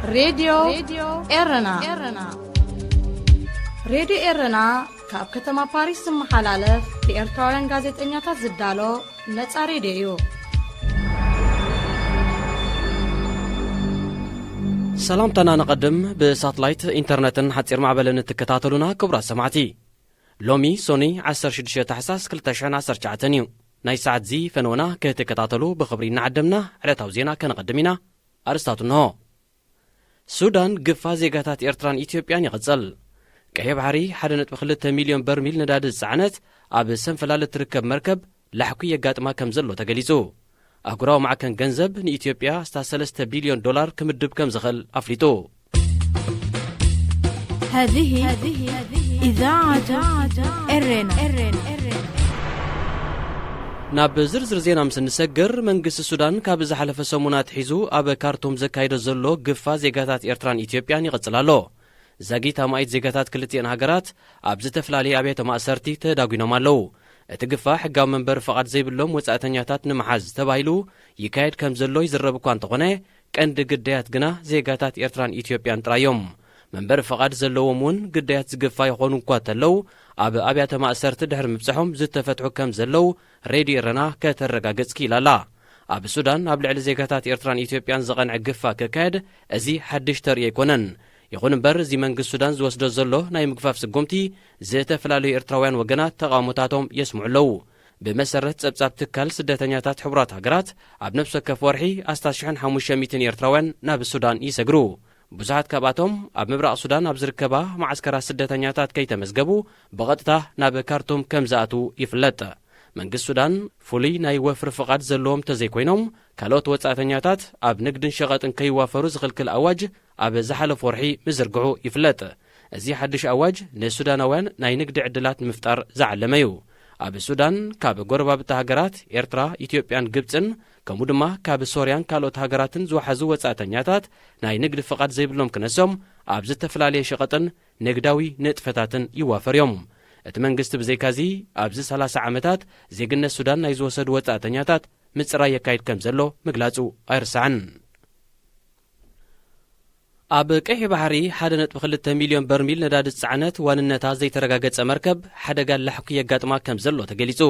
ሬድዮ ኤረና። ሬድዮ ኤረና ካብ ከተማ ፓሪስ ዝመሓላለፍ ብኤርትራውያን ጋዜጠኛታት ዝዳሎ ነጻ ሬድዮ እዩ። ሰላምታና ነቐድም፣ ብሳትላይት፣ ኢንተርነትን ሓጺር ማዕበልን እትከታተሉና ክቡራት ሰማዕቲ። ሎሚ ሶኒ ዓሰርተ ሽዱሽተ ታሕሳስ ክልተ ሽሕን ዓሰርተ ትሽዓተን እዩ። ናይ ሰዓት እዚ ፈነወና ክትከታተሉ ብኽብሪ እናዓደምና ዕለታዊ ዜና ከነቐድም ኢና። ኣርስታቱ እንሆ። ሱዳን ግፋ ዜጋታት ኤርትራን ኢትዮጵያን ይቕጽል። ቀይሕ ባሕሪ ሓደ ነጥቢ ክልተ ሚልዮን በርሚል ነዳዲ ዝጸዓነት ኣብ ሰንፈላል እትርከብ መርከብ ላሕኩ የጋጥማ ከም ዘሎ ተገሊጹ። ኣህጉራዊ ማዕከን ገንዘብ ንኢትዮጵያ ኣስታት ሰለስተ ቢልዮን ዶላር ክምድብ ከም ዝኽእል ኣፍሊጡ። هذه إذاعة إرنا. ናብ ዝርዝር ዜና ምስ እንሰግር፣ መንግስቲ ሱዳን ካብ ዝሓለፈ ሰሙን ኣትሒዙ ኣብ ካርቱም ዘካይዶ ዘሎ ግፋ ዜጋታት ኤርትራን ኢትዮጵያን ይቕጽል ኣሎ። ዛጊት ኣማኢት ዜጋታት ክልቲኤን ሃገራት ኣብ ዝተፈላለየ ኣብያተ ማእሰርቲ ተዳጒኖም ኣለዉ። እቲ ግፋ ሕጋዊ መንበሪ ፍቓድ ዘይብሎም ወጻእተኛታት ንምሓዝ ተባሂሉ ይካየድ ከም ዘሎ ይዝረብ እኳ እንተኾነ፣ ቀንዲ ግዳያት ግና ዜጋታት ኤርትራን ኢትዮጵያን ጥራይ እዮም። መንበሪ ፍቓድ ዘለዎም እውን ግዳያት ዝግፋ ይኾኑ እኳ እንተለዉ፣ ኣብ ኣብያተ ማእሰርቲ ድሕሪ ምብጽሖም ዝተፈትሑ ከም ዘለዉ ሬድዮ ኤረና ከተረጋግጽ ክኢላ ኣላ። ኣብ ሱዳን ኣብ ልዕሊ ዜጋታት ኤርትራን ኢትዮጵያን ዝቐንዐ ግፋ ክካየድ እዚ ሓድሽ ተርእዮ ኣይኮነን። ይኹን እምበር፣ እዚ መንግስቲ ሱዳን ዝወስዶ ዘሎ ናይ ምግፋፍ ስጉምቲ ዝተፈላለዩ ኤርትራውያን ወገናት ተቓውሞታቶም የስምዑ ኣለዉ። ብመሰረት ጸብጻብ ትካል ስደተኛታት ሕቡራት ሃገራት፣ ኣብ ነፍሲ ወከፍ ወርሒ ኣስታት ሽሕን ሓሙሽተ ሚእትን ኤርትራውያን ናብ ሱዳን ይሰግሩ። ብዙሓት ካብኣቶም ኣብ ምብራቕ ሱዳን ኣብ ዝርከባ መዓስከራት ስደተኛታት ከይተመዝገቡ ብቐጥታ ናብ ካርቱም ከም ዝኣትዉ ይፍለጥ። መንግስቲ ሱዳን ፍሉይ ናይ ወፍሪ ፍቓድ ዘለዎም እንተዘይኮይኖም፣ ካልኦት ወጻእተኛታት ኣብ ንግድን ሸቐጥን ከይዋፈሩ ዝኽልክል ኣዋጅ ኣብ ዝሓለፈ ወርሒ ምዝርግሑ ይፍለጥ። እዚ ሓድሽ ኣዋጅ ንሱዳናውያን ናይ ንግዲ ዕድላት ንምፍጣር ዝዓለመ እዩ። ኣብ ሱዳን ካብ ጎረባብቲ ሃገራት ኤርትራ፣ ኢትዮጵያን ግብጽን፣ ከምኡ ድማ ካብ ሶርያን ካልኦት ሃገራትን ዝወሓዙ ወጻእተኛታት ናይ ንግዲ ፍቓድ ዘይብሎም ክነሶም ኣብ ዝተፈላለየ ሸቐጥን ንግዳዊ ንጥፈታትን ይዋፈር እዮም። እቲ መንግስቲ ብዘይካዚ ኣብዚ ሰላሳ ዓመታት ዜግነት ሱዳን ናይ ዝወሰዱ ወጻእተኛታት ምጽራይ የካይድ ከም ዘሎ ምግላጹ ኣይርሳዕን። ኣብ ቀይሕ ባሕሪ ሓደ ነጥቢ ክልተ ሚልዮን በርሚል ነዳዲ ዝጸዓነት ዋንነታ ዘይተረጋገጸ መርከብ ሓደጋ ላሕኩ የጋጥማ ከም ዘሎ ተገሊጹ።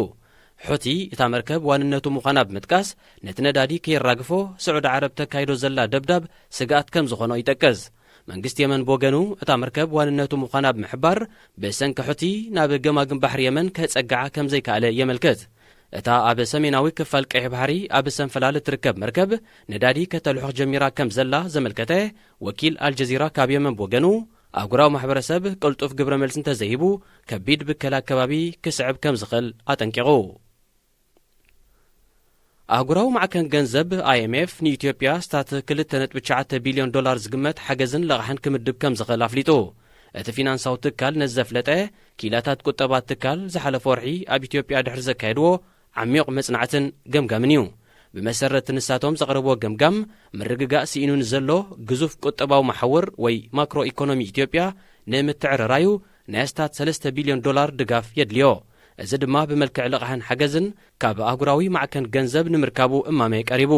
ሑቲ እታ መርከብ ዋንነቱ ምዃና ብምጥቃስ፣ ነቲ ነዳዲ ከየራግፎ ስዑዲ ዓረብ ተካይዶ ዘላ ደብዳብ ስግኣት ከም ዝኾኖ ይጠቅስ። መንግስቲ የመን ብወገኑ፣ እታ መርከብ ዋንነቱ ምዃና ብምሕባር፣ ብሰንኪ ሑቲ ናብ ገማግም ባሕሪ የመን ከጸግዓ ከም ዘይከኣለ የመልክት። እታ ኣብ ሰሜናዊ ክፋል ቀይሕ ባሕሪ ኣብ ሰንፈላል እትርከብ መርከብ፣ ነዳዲ ከተልሑኽ ጀሚራ ከም ዘላ ዘመልከተ ወኪል ኣልጀዚራ ካብ የመን ብወገኑ፣ ኣህጉራዊ ማሕበረሰብ ቅልጡፍ ግብረ መልሲ እንተዘይሂቡ፣ ከቢድ ብከላ ከባቢ ክስዕብ ከም ዝኽእል ኣጠንቂቑ። ኣህጉራዊ ማዕከን ገንዘብ፣ ኣይ ኤም ኤፍ፣ ንኢትዮጵያ ኣስታት ክልተ ነጥቢ ትሽዓተ ቢልዮን ዶላር ዝግመት ሓገዝን ለቓሕን ክምድብ ከም ዝኽእል ኣፍሊጡ። እቲ ፊናንሳዊ ትካል ነዚ ዘፍለጠ፣ ክኢላታት ቁጠባ ትካል ዝሓለፈ ወርሒ ኣብ ኢትዮጵያ ድሕሪ ዘካየድዎ ዓሚቕ መጽናዕትን ገምጋምን እዩ። ብመሰረት ንሳቶም ዘቕረብዎ ገምጋም፣ ምርግጋእ ስኢኑ ንዘሎ ግዙፍ ቁጠባዊ መሓውር ወይ ማክሮ ኢኮኖሚ ኢትዮጵያ ንምትዕርራዩ ናይ ኣስታት ሰለስተ ቢልዮን ዶላር ድጋፍ የድልዮ። እዚ ድማ ብመልክዕ ልቓሕን ሓገዝን ካብ ኣህጉራዊ ማዕከን ገንዘብ ንምርካቡ እማመ ቀሪቡ።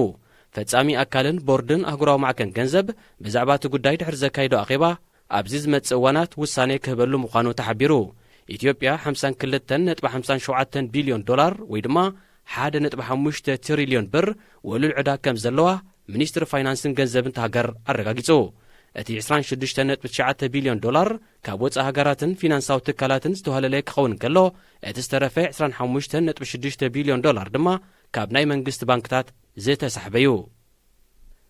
ፈጻሚ ኣካልን ቦርድን ኣህጉራዊ ማዕከን ገንዘብ ብዛዕባ እቲ ጉዳይ ድሕሪ ዘካይዶ ኣኼባ፣ ኣብዚ ዝመጽእ እዋናት ውሳኔ ክህበሉ ምዃኑ ተሓቢሩ። ኢትዮጵያ ሓምሳን ክልተን ነጥቢ ሓምሳን ሸውዓተን ቢልዮን ዶላር ወይ ድማ ሓደ ነጥቢ ሓሙሽተ ትሪልዮን ብር ወሉል ዕዳ ከም ዘለዋ ሚኒስትሪ ፋይናንስን ገንዘብን እታ ሃገር ኣረጋጊጹ። እቲ ዕስራን ሽዱሽተን ነጥቢ ትሽዓተ ቢልዮን ዶላር ካብ ወጻኢ ሃገራትን ፊናንሳዊ ትካላትን ዝተዋህለለ ክኸውን እንከሎ፣ እቲ ዝተረፈ ዕስራን ሓሙሽተን ነጥቢ ሽዱሽተ ቢልዮን ዶላር ድማ ካብ ናይ መንግስቲ ባንክታት ዝተሳሕበ እዩ።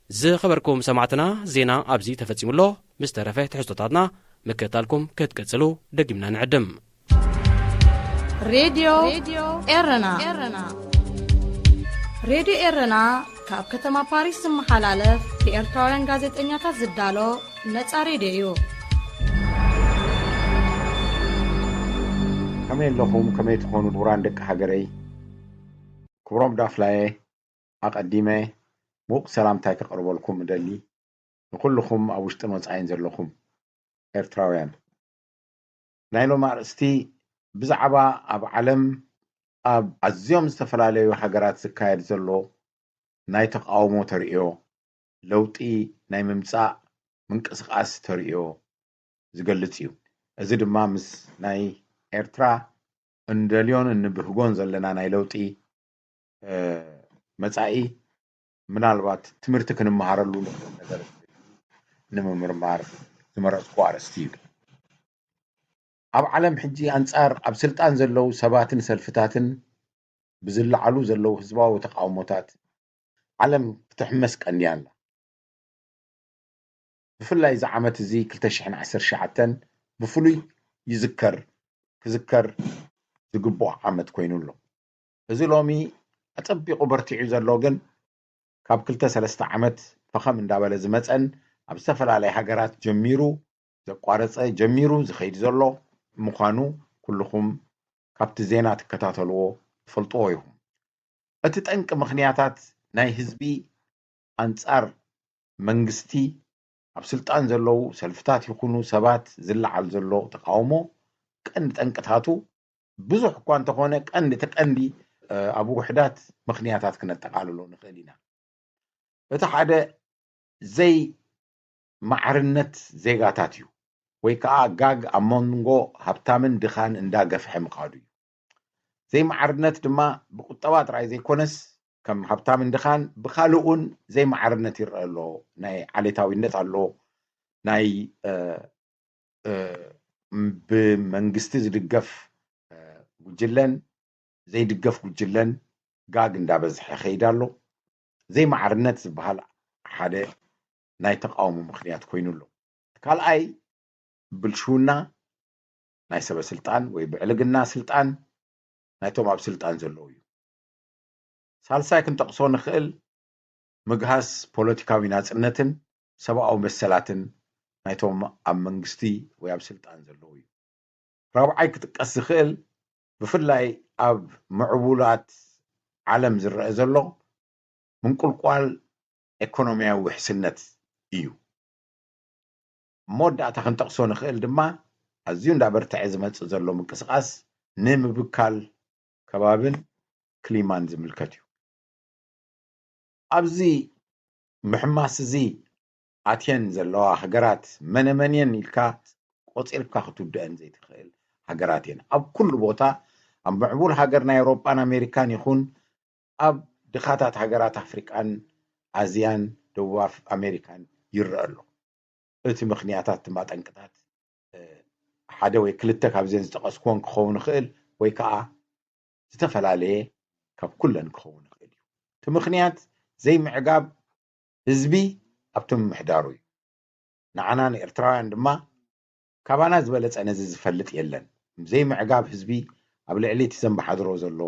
ዝኸበርኩም ሰማዕትና፣ ዜና ኣብዚ ተፈጺሙ ኣሎ። ምስ ተረፈ ትሕዝቶታትና ምክትታልኩም ክትቅጽሉ ደጊምና ንዕድም። ሬድዮ ኤረና። ሬድዮ ኤረና ካብ ከተማ ፓሪስ ዝመሓላለፍ ብኤርትራውያን ጋዜጠኛታት ዝዳሎ ነጻ ሬድዮ እዩ። ከመይ ኣለኹም? ከመይ ትኾኑ ክቡራን ደቂ ሃገረይ? ክብሮም ዳፍላየ ኣቐዲመ ምዉቕ ሰላምታይ ከቕርበልኩም እደሊ። ንኹልኹም ኣብ ውሽጥን ወጻኢን ዘለኹም ኤርትራውያን። ናይ ሎም ኣርእስቲ ብዛዕባ ኣብ ዓለም ኣብ ኣዝዮም ዝተፈላለዩ ሃገራት ዝካየድ ዘሎ ናይ ተቓውሞ ተርእዮ ለውጢ ናይ ምምጻእ ምንቅስቃስ ተርእዮ ዝገልጽ እዩ። እዚ ድማ ምስ ናይ ኤርትራ እንደልዮን እንብህጎን ዘለና ናይ ለውጢ መጻኢ ምናልባት ትምህርቲ ክንመሃረሉ ንኽእል ነገር ንምምርማር ዝመረጽኩ ኣርእስቲ እዩ። ኣብ ዓለም ሕጂ ኣንጻር ኣብ ስልጣን ዘለዉ ሰባትን ሰልፍታትን ብዝለዓሉ ዘለዉ ህዝባዊ ተቃውሞታት ዓለም ክትሕመስ ቀንያ ኣላ። ብፍላይ እዚ ዓመት እዚ ክልተ ሽሕን ዓሰርተ ትሽዓተን ብፍሉይ ይዝከር ክዝከር ዝግብኦ ዓመት ኮይኑ ኣሎ። እዚ ሎሚ ኣጸቢቑ በርቲዑ ዘሎ ግን ካብ ክልተ ሰለስተ ዓመት ፈኸም እንዳበለ ዝመጸን ኣብ ዝተፈላለያ ሃገራት ጀሚሩ ዘቋረጸ ጀሚሩ ዝኸይድ ዘሎ ምዃኑ ኩልኹም ካብቲ ዜና ትከታተልዎ ትፈልጥዎ ኢኹም። እቲ ጠንቂ ምኽንያታት ናይ ህዝቢ ኣንጻር መንግስቲ ኣብ ስልጣን ዘለዉ ሰልፍታት ይኹኑ ሰባት ዝለዓል ዘሎ ተቃውሞ ቀንዲ ጠንቅታቱ ብዙሕ እኳ እንተኾነ ቀንዲ እቲ ቀንዲ ኣብ ውሕዳት ምኽንያታት ክነጠቓልሎ ንኽእል ኢና። እቲ ሓደ ዘይማዕርነት ዜጋታት እዩ ወይ ከዓ ጋግ ኣብ መንጎ ሃብታምን ድኻን እንዳገፍሐ ምኻዱ እዩ። ዘይማዕርነት ድማ ብቁጠባ ጥራይ ዘይኮነስ ከም ሃብታምን ድኻን ብካልእ እውን ዘይማዕርነት ይረአ ኣሎ። ናይ ዓሌታዊነት ኣሎ፣ ናይ ብመንግስቲ ዝድገፍ ጉጅለን ዘይድገፍ ጉጅለን ጋግ እንዳበዝሐ ይኸይድ ኣሎ። ዘይማዕርነት ዝበሃል ሓደ ናይ ተቃውሞ ምኽንያት ኮይኑ ኣሎ። ካልኣይ ብልሽውና ናይ ሰበ ስልጣን ወይ ብዕልግና ስልጣን ናይቶም ኣብ ስልጣን ዘለዉ እዩ። ሳልሳይ ክንጠቕሶ ንኽእል ምግሃስ ፖለቲካዊ ናጽነትን ሰብኣዊ መሰላትን ናይቶም ኣብ መንግስቲ ወይ ኣብ ስልጣን ዘለዉ እዩ። ራብዓይ ክጥቀስ ዝኽእል ብፍላይ ኣብ ምዕቡላት ዓለም ዝረአ ዘሎ ምንቁልቋል ኤኮኖሚያዊ ውሕስነት እዩ። መወዳእታ ክንጠቕሶ ንኽእል ድማ ኣዝዩ እንዳበርትዐ ዝመጽእ ዘሎ ምንቅስቃስ ንምብካል ከባብን ክሊማን ዝምልከት እዩ። ኣብዚ ምሕማስ እዚ ኣትየን ዘለዋ ሃገራት መነመንየን ኢልካ ቆጺርካ ክትውድአን ዘይትኽእል ሃገራት እየን። ኣብ ኩሉ ቦታ ኣብ ምዕቡል ሃገር ናይ ኣውሮጳን ኣሜሪካን ይኹን ኣብ ድኻታት ሃገራት ኣፍሪቃን ኣዝያን ደቡብ ኣፍ- ኣሜሪካን ይረአ ኣሎ። እቲ ምኽንያታት ድማ ጠንቅታት ሓደ ወይ ክልተ ካብዘን ዝጠቐስኩዎን ክኸውን ይኽእል ወይ ከዓ ዝተፈላለየ ካብ ኩለን ክኸውን ይኽእል እዩ። እቲ ምኽንያት ዘይምዕጋብ ህዝቢ ኣብቲ ምምሕዳሩ እዩ። ንዓና ንኤርትራውያን ድማ ካባና ዝበለጸ ነዚ ዝፈልጥ የለን። ዘይምዕጋብ ህዝቢ ኣብ ልዕሊ እቲ ዘንባሓድሮ ዘሎ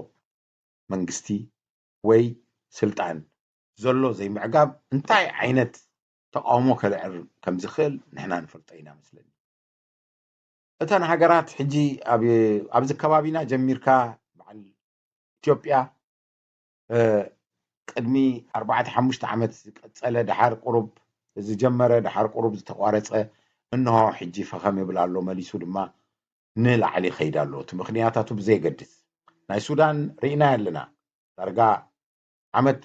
መንግስቲ ወይ ስልጣን ዘሎ ዘይምዕጋብ እንታይ ዓይነት ተቃውሞ ከልዕል ከም ዝኽእል ንሕና ንፈልጦ ኢና መስለኒ። እተን ሃገራት ሕጂ ኣብዚ ከባቢና ጀሚርካ በዓል ኢትዮጵያ ቅድሚ ኣርባዕተ ሓሙሽተ ዓመት ዝቀጸለ ደሓር ቁሩብ ዝጀመረ ደሓር ቁሩብ ዝተቋረጸ እንሆ ሕጂ ፈኸም ይብል ኣሎ። መሊሱ ድማ ንላዕሊ ይኸይድ ኣሎ። እቲ ምኽንያታቱ ብዘየገድስ ናይ ሱዳን ርኢና ኣለና። ዳርጋ ዓመት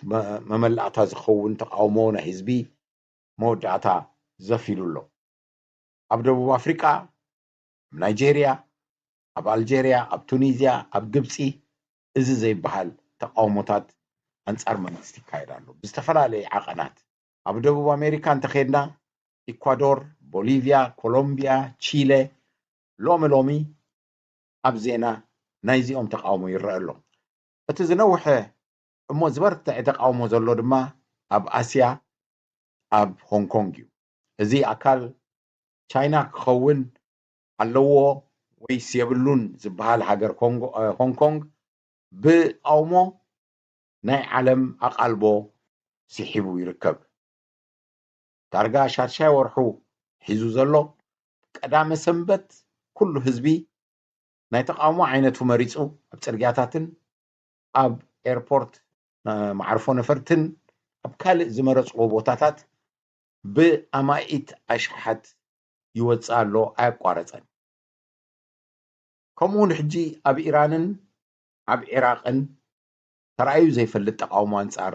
መመላእታ ዝኸውን ተቃውሞ ናይ ህዝቢ መወዳእታ ዘፊሉ ኣሎ። ኣብ ደቡብ ኣፍሪቃ፣ ኣብ ናይጄርያ፣ ኣብ ኣልጀርያ፣ ኣብ ቱኒዝያ፣ ኣብ ግብፂ እዚ ዘይበሃል ተቃውሞታት ኣንጻር መንግስቲ ይካየድ ኣሎ ብዝተፈላለየ ዓቐናት። ኣብ ደቡብ ኣሜሪካ እንተኸድና ኢኳዶር፣ ቦሊቪያ፣ ኮሎምቢያ፣ ቺለ ሎሚ ሎሚ ኣብ ዜና ናይዚኦም ተቃውሞ ይረአ ኣሎ። እቲ ዝነውሐ እሞ ዝበርትዐ ተቃውሞ ዘሎ ድማ ኣብ ኣስያ ኣብ ሆንግ ኮንግ እዩ። እዚ ኣካል ቻይና ክኸውን ኣለዎ ወይስ የብሉን ዝበሃል ሃገር ሆንግ ኮንግ ብቃውሞ ናይ ዓለም ኣቓልቦ ስሒቡ ይርከብ። ዳርጋ ሻድሻይ ወርሑ ሒዙ ዘሎ ቀዳመ ሰንበት ኩሉ ህዝቢ ናይ ተቃውሞ ዓይነቱ መሪፁ ኣብ ፅርግያታትን ኣብ ኤርፖርት መዓርፎ ነፈርትን ኣብ ካልእ ዝመረፅዎ ቦታታት ብኣማኢት ኣሽሓት ይወፅእ ኣሎ ኣየቋረፀን። ከምኡ እውን ሕጂ ኣብ ኢራንን ኣብ ዒራቅን ተራእዩ ዘይፈልጥ ተቃውሞ ኣንጻር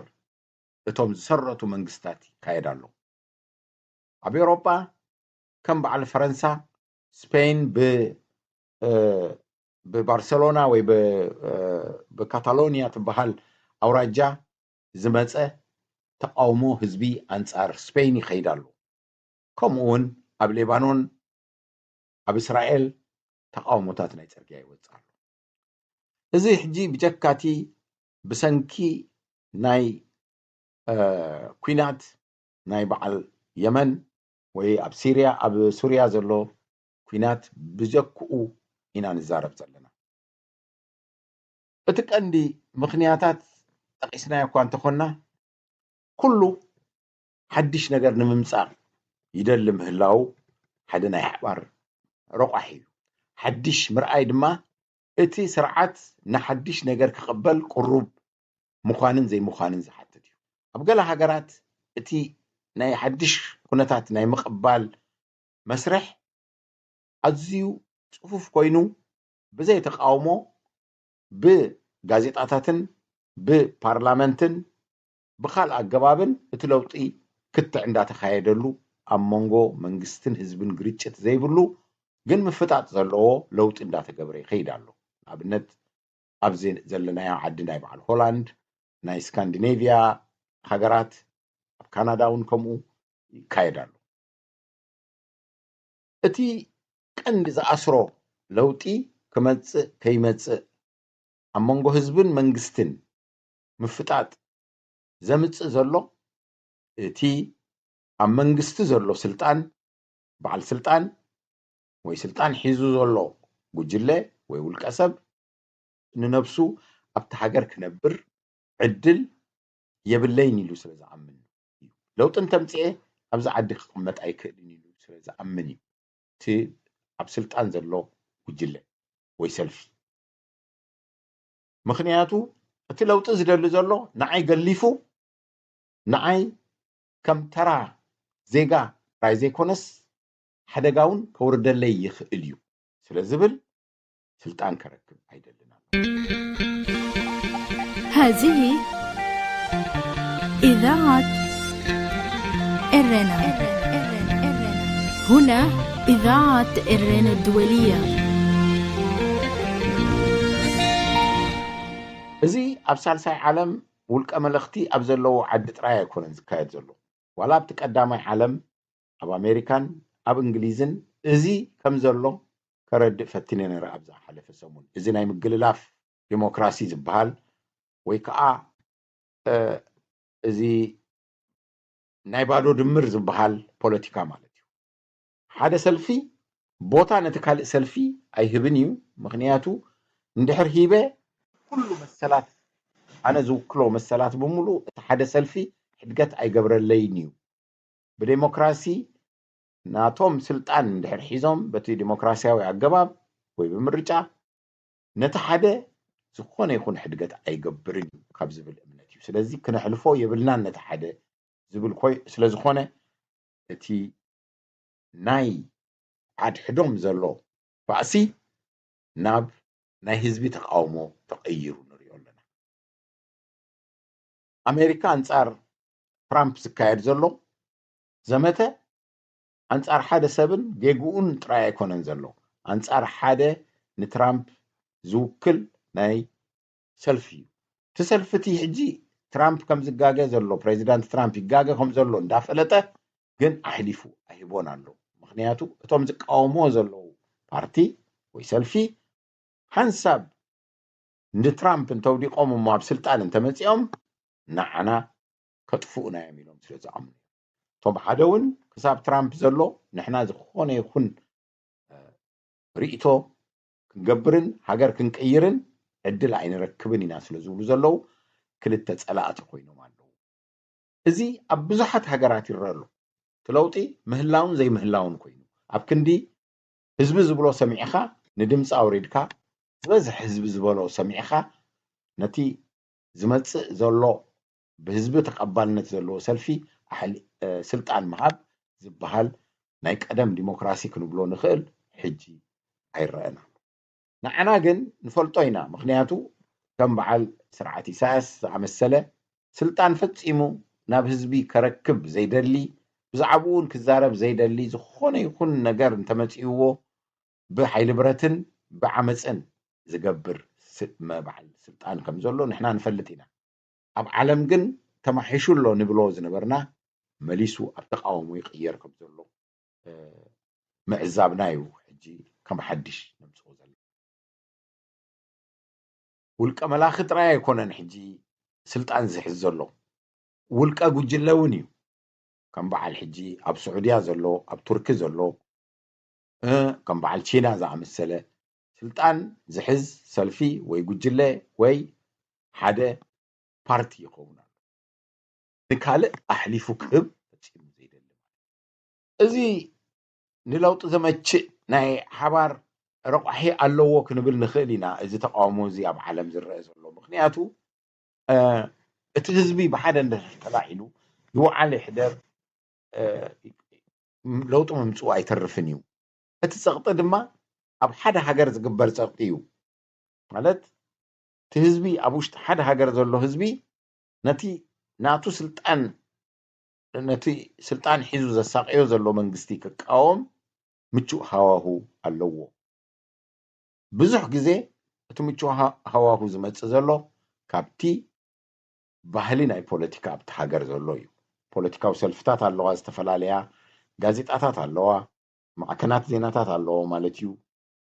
እቶም ዝሰረቱ መንግስታት ይካየድ ኣሎ። ኣብ ኤውሮጳ ከም በዓል ፈረንሳ፣ ስፔን ብ-፣ እ፣ ብባርሰሎና ወይ ብ-፣ እ፣ ብካታሎኒያ ትበሃል ኣውራጃ ዝመጸ ተቃውሞ ህዝቢ ኣንጻር ስፔን ይኸይድ ኣሎ። ከምኡ እውን ኣብ ሌባኖን፣ ኣብ እስራኤል ተቃውሞታት ናይ ጽርግያ ይወጽእ ኣሎ። እዚ ሕጂ ብጀካቲ ብሰንኪ ናይ፣ እ፣ ኲናት ናይ በዓል የመን ወይ ኣብ ሲርያ፣ ኣብ ሱርያ ዘሎ ኲናት ብጀክኡ ኢና ንዛረብ ዘለና። እቲ ቀንዲ ምኽንያታት ጠቒስናዮ እኳ እንተኾንና፣ ኩሉ ሓድሽ ነገር ንምምጻእ ይደሊ ምህላው ሓደ ናይ ሓባር ረቋሒ እዩ። ሓድሽ ምርኣይ ድማ እቲ ስርዓት ንሓድሽ ነገር ክቕበል ቅሩብ ምዃንን ዘይምዃንን ዝሓትት እዩ። ኣብ ገለ ሃገራት እቲ ናይ ሓድሽ ኩነታት ናይ ምቕባል መስርሕ ኣዝዩ ጽፉፍ ኮይኑ፣ ብዘይ ተቃውሞ ብጋዜጣታትን ብፓርላመንትን ብኻልእ ኣገባብን እቲ ለውጢ ክትዕ እንዳተኻየደሉ፣ ኣብ መንጎ መንግስትን ህዝብን ግርጭት ዘይብሉ ግን ምፍጣጥ ዘለዎ ለውጢ እንዳተገብረ ይኸይድ ኣሎ። ንኣብነት ኣብዚ ዘለናዮ ዓዲ ናይ በዓል ሆላንድ፣ ናይ ስካንዲኔቪያ ሃገራት፣ ኣብ ካናዳ እውን ከምኡ ይካየድ ኣሎ። እቲ ቀንዲ ዝኣስሮ ለውጢ ክመጽእ ከይመጽእ ኣብ መንጎ ህዝብን መንግስትን ምፍጣጥ ዘምጽእ ዘሎ እቲ ኣብ መንግስቲ ዘሎ ስልጣን፣ በዓል ስልጣን ወይ ስልጣን ሒዙ ዘሎ ጉጅለ ወይ ውልቀ ሰብ ንነብሱ ኣብቲ ሃገር ክነብር ዕድል የብለይን ኢሉ ስለ ዝኣምን እዩ። ለውጢ እንተምጽኤ ኣብዚ ዓዲ ክቕመጥ ኣይክእልን ኢሉ ስለ ዝኣምን እዩ እቲ ኣብ ስልጣን ዘሎ ጉጅለ ወይ ሰልፊ። ምኽንያቱ እቲ ለውጢ ዝደሊ ዘሎ ንዓይ ገሊፉ፣ ንዓይ ከም ተራ ዜጋ ጥራይ ዘይኮነስ ሓደጋ እውን ከውርደለይ ይኽእል እዩ ስለ ዝብል ስልጣን ከረክብ ኣይደልን ኣሎ። هذه إذاعة إرنا. هنا إذاعة إرنا الدولية. እዚ ኣብ ሳልሳይ ዓለም ውልቀ መለኽቲ ኣብ ዘለዎ ዓዲ ጥራይ ኣይኮነን ዝካየድ ዘሎ። ዋላ ኣብቲ ቀዳማይ ዓለም፣ ኣብ ኣሜሪካን ኣብ እንግሊዝን እዚ ከም ዘሎ ከረድእ ፈቲነ ነረ ኣብ ዝሓለፈ ሰሙን። እዚ ናይ ምግልላፍ ዲሞክራሲ ዝበሃል ወይ ከዓ፣ እ፣ እዚ ናይ ባዶ ድምር ዝበሃል ፖለቲካ ማለት እዩ። ሓደ ሰልፊ ቦታ ነቲ ካልእ ሰልፊ ኣይህብን እዩ። ምኽንያቱ እንድሕር ሂበ ኩሉ መሰላት፣ ኣነ ዝውክሎ መሰላት ብምሉእ እቲ ሓደ ሰልፊ ሕድገት ኣይገብረለይን እዩ። ብዴሞክራሲ ናቶም ስልጣን እንድሕር ሒዞም በቲ ዴሞክራሲያዊ ኣገባብ ወይ ብምርጫ ነቲ ሓደ ዝኾነ ይኹን ሕድገት ኣይገብርን እዩ ካብ ዝብል እምነት እዩ። ስለዚ ክነሕልፎ የብልናን ነቲ ሓደ ዝብል ኮይ-፣ ስለ ዝኾነ እቲ ናይ ሓድሕዶም ዘሎ ባእሲ ናብ ናይ ህዝቢ ተቃውሞ ተቐይሩ ንሪኦ ኣለና። ኣሜሪካ ኣንጻር ትራምፕ ዝካየድ ዘሎ ዘመተ ኣንጻር ሓደ ሰብን ጌግኡን ጥራይ ኣይኮነን ዘሎ፣ ኣንጻር ሓደ ንትራምፕ ዝውክል ናይ ሰልፊ እዩ። እቲ ሰልፊ እቲ ሕጂ ትራምፕ ከም ዝጋገ ዘሎ፣ ፕሬዚዳንት ትራምፕ ይጋገ ከም ዘሎ እንዳፈለጠ ግን ኣሕሊፉ ኣይህቦን ኣሎ። ምኽንያቱ እቶም ዝቃወምዎ ዘለዉ ፓርቲ ወይ ሰልፊ ሓንሳብ ንትራምፕ እንተውዲቖም እሞ ኣብ ስልጣን እንተመጺኦም ንዓና ከጥፍኡና እዮም ኢሎም ስለ ዝኣምኑ እዮም። እቶም ሓደ እውን ክሳብ ትራምፕ ዘሎ ንሕና ዝኾነ ይኹን፣ እ፣ ርእይቶ ክንገብርን ሃገር ክንቅይርን ዕድል ኣይንረክብን ኢና ስለ ዝብሉ ዘለዉ ክልተ ጸላእቲ ኮይኖም ኣለዉ። እዚ ኣብ ብዙሓት ሃገራት ይረአ ኣሎ። እቲ ለውጢ ምህላውን ዘይምህላውን ኮይኑ ኣብ ክንዲ ህዝቢ ዝብሎ ሰሚዕኻ ንድምፂ ኣውሪድካ ዝበዝሕ ህዝቢ ዝበሎ ሰሚዕኻ ነቲ ዝመፅእ ዘሎ ብህዝቢ ተቐባልነት ዘለዎ ሰልፊ ኣሕሊ-፣ እ፣ ስልጣን ምሃብ ዝበሃል ናይ ቀደም ዲሞክራሲ ክንብሎ ንኽእል ሕጂ ኣይረአን ኣሎ። ንዓና ግን ንፈልጦ ኢና። ምኽንያቱ ከም በዓል ስርዓት ኢሳያስ ዝኣመሰለ ስልጣን ፈጺሙ ናብ ህዝቢ ከረክብ ዘይደሊ ብዛዕባኡ እውን ክዛረብ ዘይደሊ ዝኾነ ይኹን ነገር እንተመፂእዎ ብሓይሊ ብረትን ብዓመፅን ዝገብር ስ- መ- በዓል ስልጣን ከም ዘሎ ንሕና ንፈልጥ ኢና። ኣብ ዓለም ግን ተማሒሹ ኣሎ ንብሎ ዝነበርና መሊሱ ኣብ ተቃውሞ ይቕየር ከም ዘሎ ምዕዛብና እዩ ሕጂ ከም ሓድሽ ነምፅኦ ዘለና። ውልቀ መላኺ ጥራይ ኣይኮነን ሕጂ ስልጣን ዝሕዝ ዘሎ፣ ውልቀ ጉጅለ እውን እዩ። ከም በዓል ሕጂ ኣብ ስዑድያ ዘሎ፣ ኣብ ቱርኪ ዘሎ፣ ከም በዓል ቺና ዝኣመሰለ ስልጣን ዝሕዝ ሰልፊ ወይ ጉጅለ ወይ ሓደ ፓርቲ ይኸውን ኣሎ። ንካልእ ኣሕሊፉ ክህብ ፈጺሙ ዘይደሊ ማለት እዩ። እዚ ንለውጢ ዘመችእ ናይ ሓባር ረቋሒ ኣለዎ ክንብል ንኽእል ኢና። እዚ ተቃውሞ እዚ ኣብ ዓለም ዝረአ ዘሎ ምክንያቱ እቲ ህዝቢ ብሓደ እንድሕር ተላዒሉ ይውዓል ይሕደር ለውጢ ምምፅኡ ኣይተርፍን እዩ። እቲ ፀቕጢ ድማ ኣብ ሓደ ሃገር ዝግበር ፀቕጢ እዩ። ማለት እቲ ህዝቢ ኣብ ውሽጢ ሓደ ሃገር ዘሎ ህዝቢ ነቲ ናቱ ስልጣን ነቲ ስልጣን ሒዙ ዘሳቅዮ ዘሎ መንግስቲ ክቃወም ምቹእ ሃዋሁ ኣለዎ። ብዙሕ ግዜ እቲ ምቹእ ሃዋሁ ዝመፅእ ዘሎ ካብቲ ባህሊ ናይ ፖለቲካ ኣብቲ ሃገር ዘሎ እዩ። ፖለቲካዊ ሰልፍታት ኣለዋ ዝተፈላለያ፣ ጋዜጣታት ኣለዋ፣ ማዕከናት ዜናታት ኣለዎ ማለት እዩ።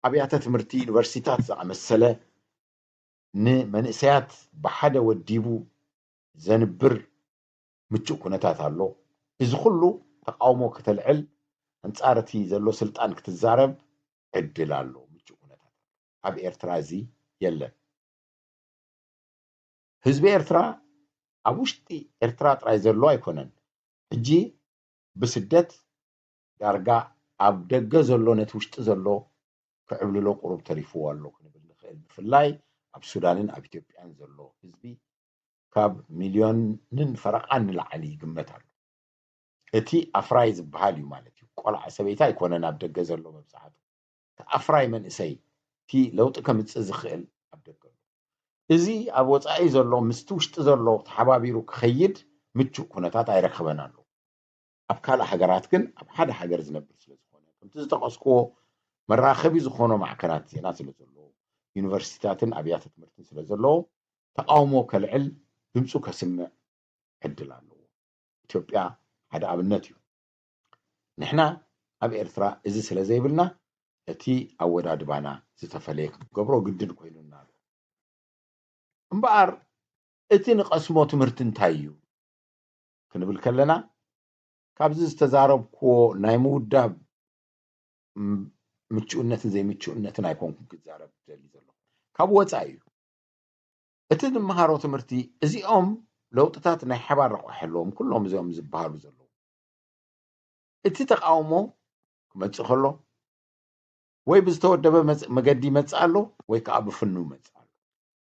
ኣብያተ ትምህርቲ ዩኒቨርሲቲታት ዝኣመሰለ ንመንእሰያት ብሓደ ወዲቡ ዘንብር ምቹእ ኩነታት ኣሎ። እዚ ኩሉ ተቃውሞ ከተልዕል ኣንጻር እቲ ዘሎ ስልጣን ክትዛረብ ዕድል ኣሎ። ምቹእ ኩነታት ኣብ ኤርትራ እዚ የለን። ህዝቢ ኤርትራ ኣብ ውሽጢ ኤርትራ ጥራይ ዘሎ ኣይኮነን። ሕጂ ብስደት ዳርጋ ኣብ ደገ ዘሎ ነቲ ውሽጢ ዘሎ ክዕብልሎ ቁሩብ ተሪፍዎ ኣሎ ክንብል ንኽእል። ብፍላይ ኣብ ሱዳንን ኣብ ኢትዮጵያን ዘሎ ህዝቢ ካብ ሚልዮንን ፈረቓን ንላዕሊ ይግመት ኣሎ። እቲ ኣፍራይ ዝበሃል እዩ ማለት እዩ። ቆልዓ ሰበይቲ ኣይኮነን ኣብ ደገ ዘሎ መብዛሕቱ። እቲ ኣፍራይ መንእሰይ እቲ ለውጢ ከምፅእ ዝኽእል ኣብ ደገ ኣሎ። እዚ ኣብ ወፃኢ ዘሎ ምስቲ ውሽጢ ዘሎ ተሓባቢሩ ክኸይድ ምቹእ ኩነታት ኣይረኸበን ኣሎ። ኣብ ካልእ ሃገራት ግን ኣብ ሓደ ሃገር ዝነብር ስለ ዝኾነ ከምቲ ዝጠቐስክዎ መራኸቢ ዝኾኖ ማዕከናት ዜና ስለ ዘለዎ ዩኒቨርሲቲታትን ኣብያተ ትምህርትን ስለ ዘለዎ ተቃውሞ ከልዕል ድምፁ ከስምዕ ዕድል ኣለዎ። ኢትዮጵያ ሓደ ኣብነት እዩ። ንሕና ኣብ ኤርትራ እዚ ስለ ዘይብልና እቲ ኣወዳድባና ዝተፈለየ ክንገብሮ ግድን ኮይኑና ኣሎ። እምበኣር እቲ ንቐስሞ ትምህርቲ እንታይ እዩ ክንብል ከለና ካብዚ ዝተዛረብክዎ ናይ ምውዳብ ምችኡነትን ዘይምችኡነትን ኣይኮንኩን ክዛረብ ደሊ ዘለኹ ካብ ወፃኢ እዩ። እቲ ንመሃሮ ትምህርቲ እዚኦም ለውጥታት ናይ ሓባር ረቋሒ ኣለዎም ኩሎም እዚኦም ዝበሃሉ ዘለዉ። እቲ ተቃውሞ ክመፅእ ከሎ ወይ ብዝተወደበ መገዲ ይመፅእ ኣሎ ወይ ከዓ ብፍኑ ይመፅእ ኣሎ።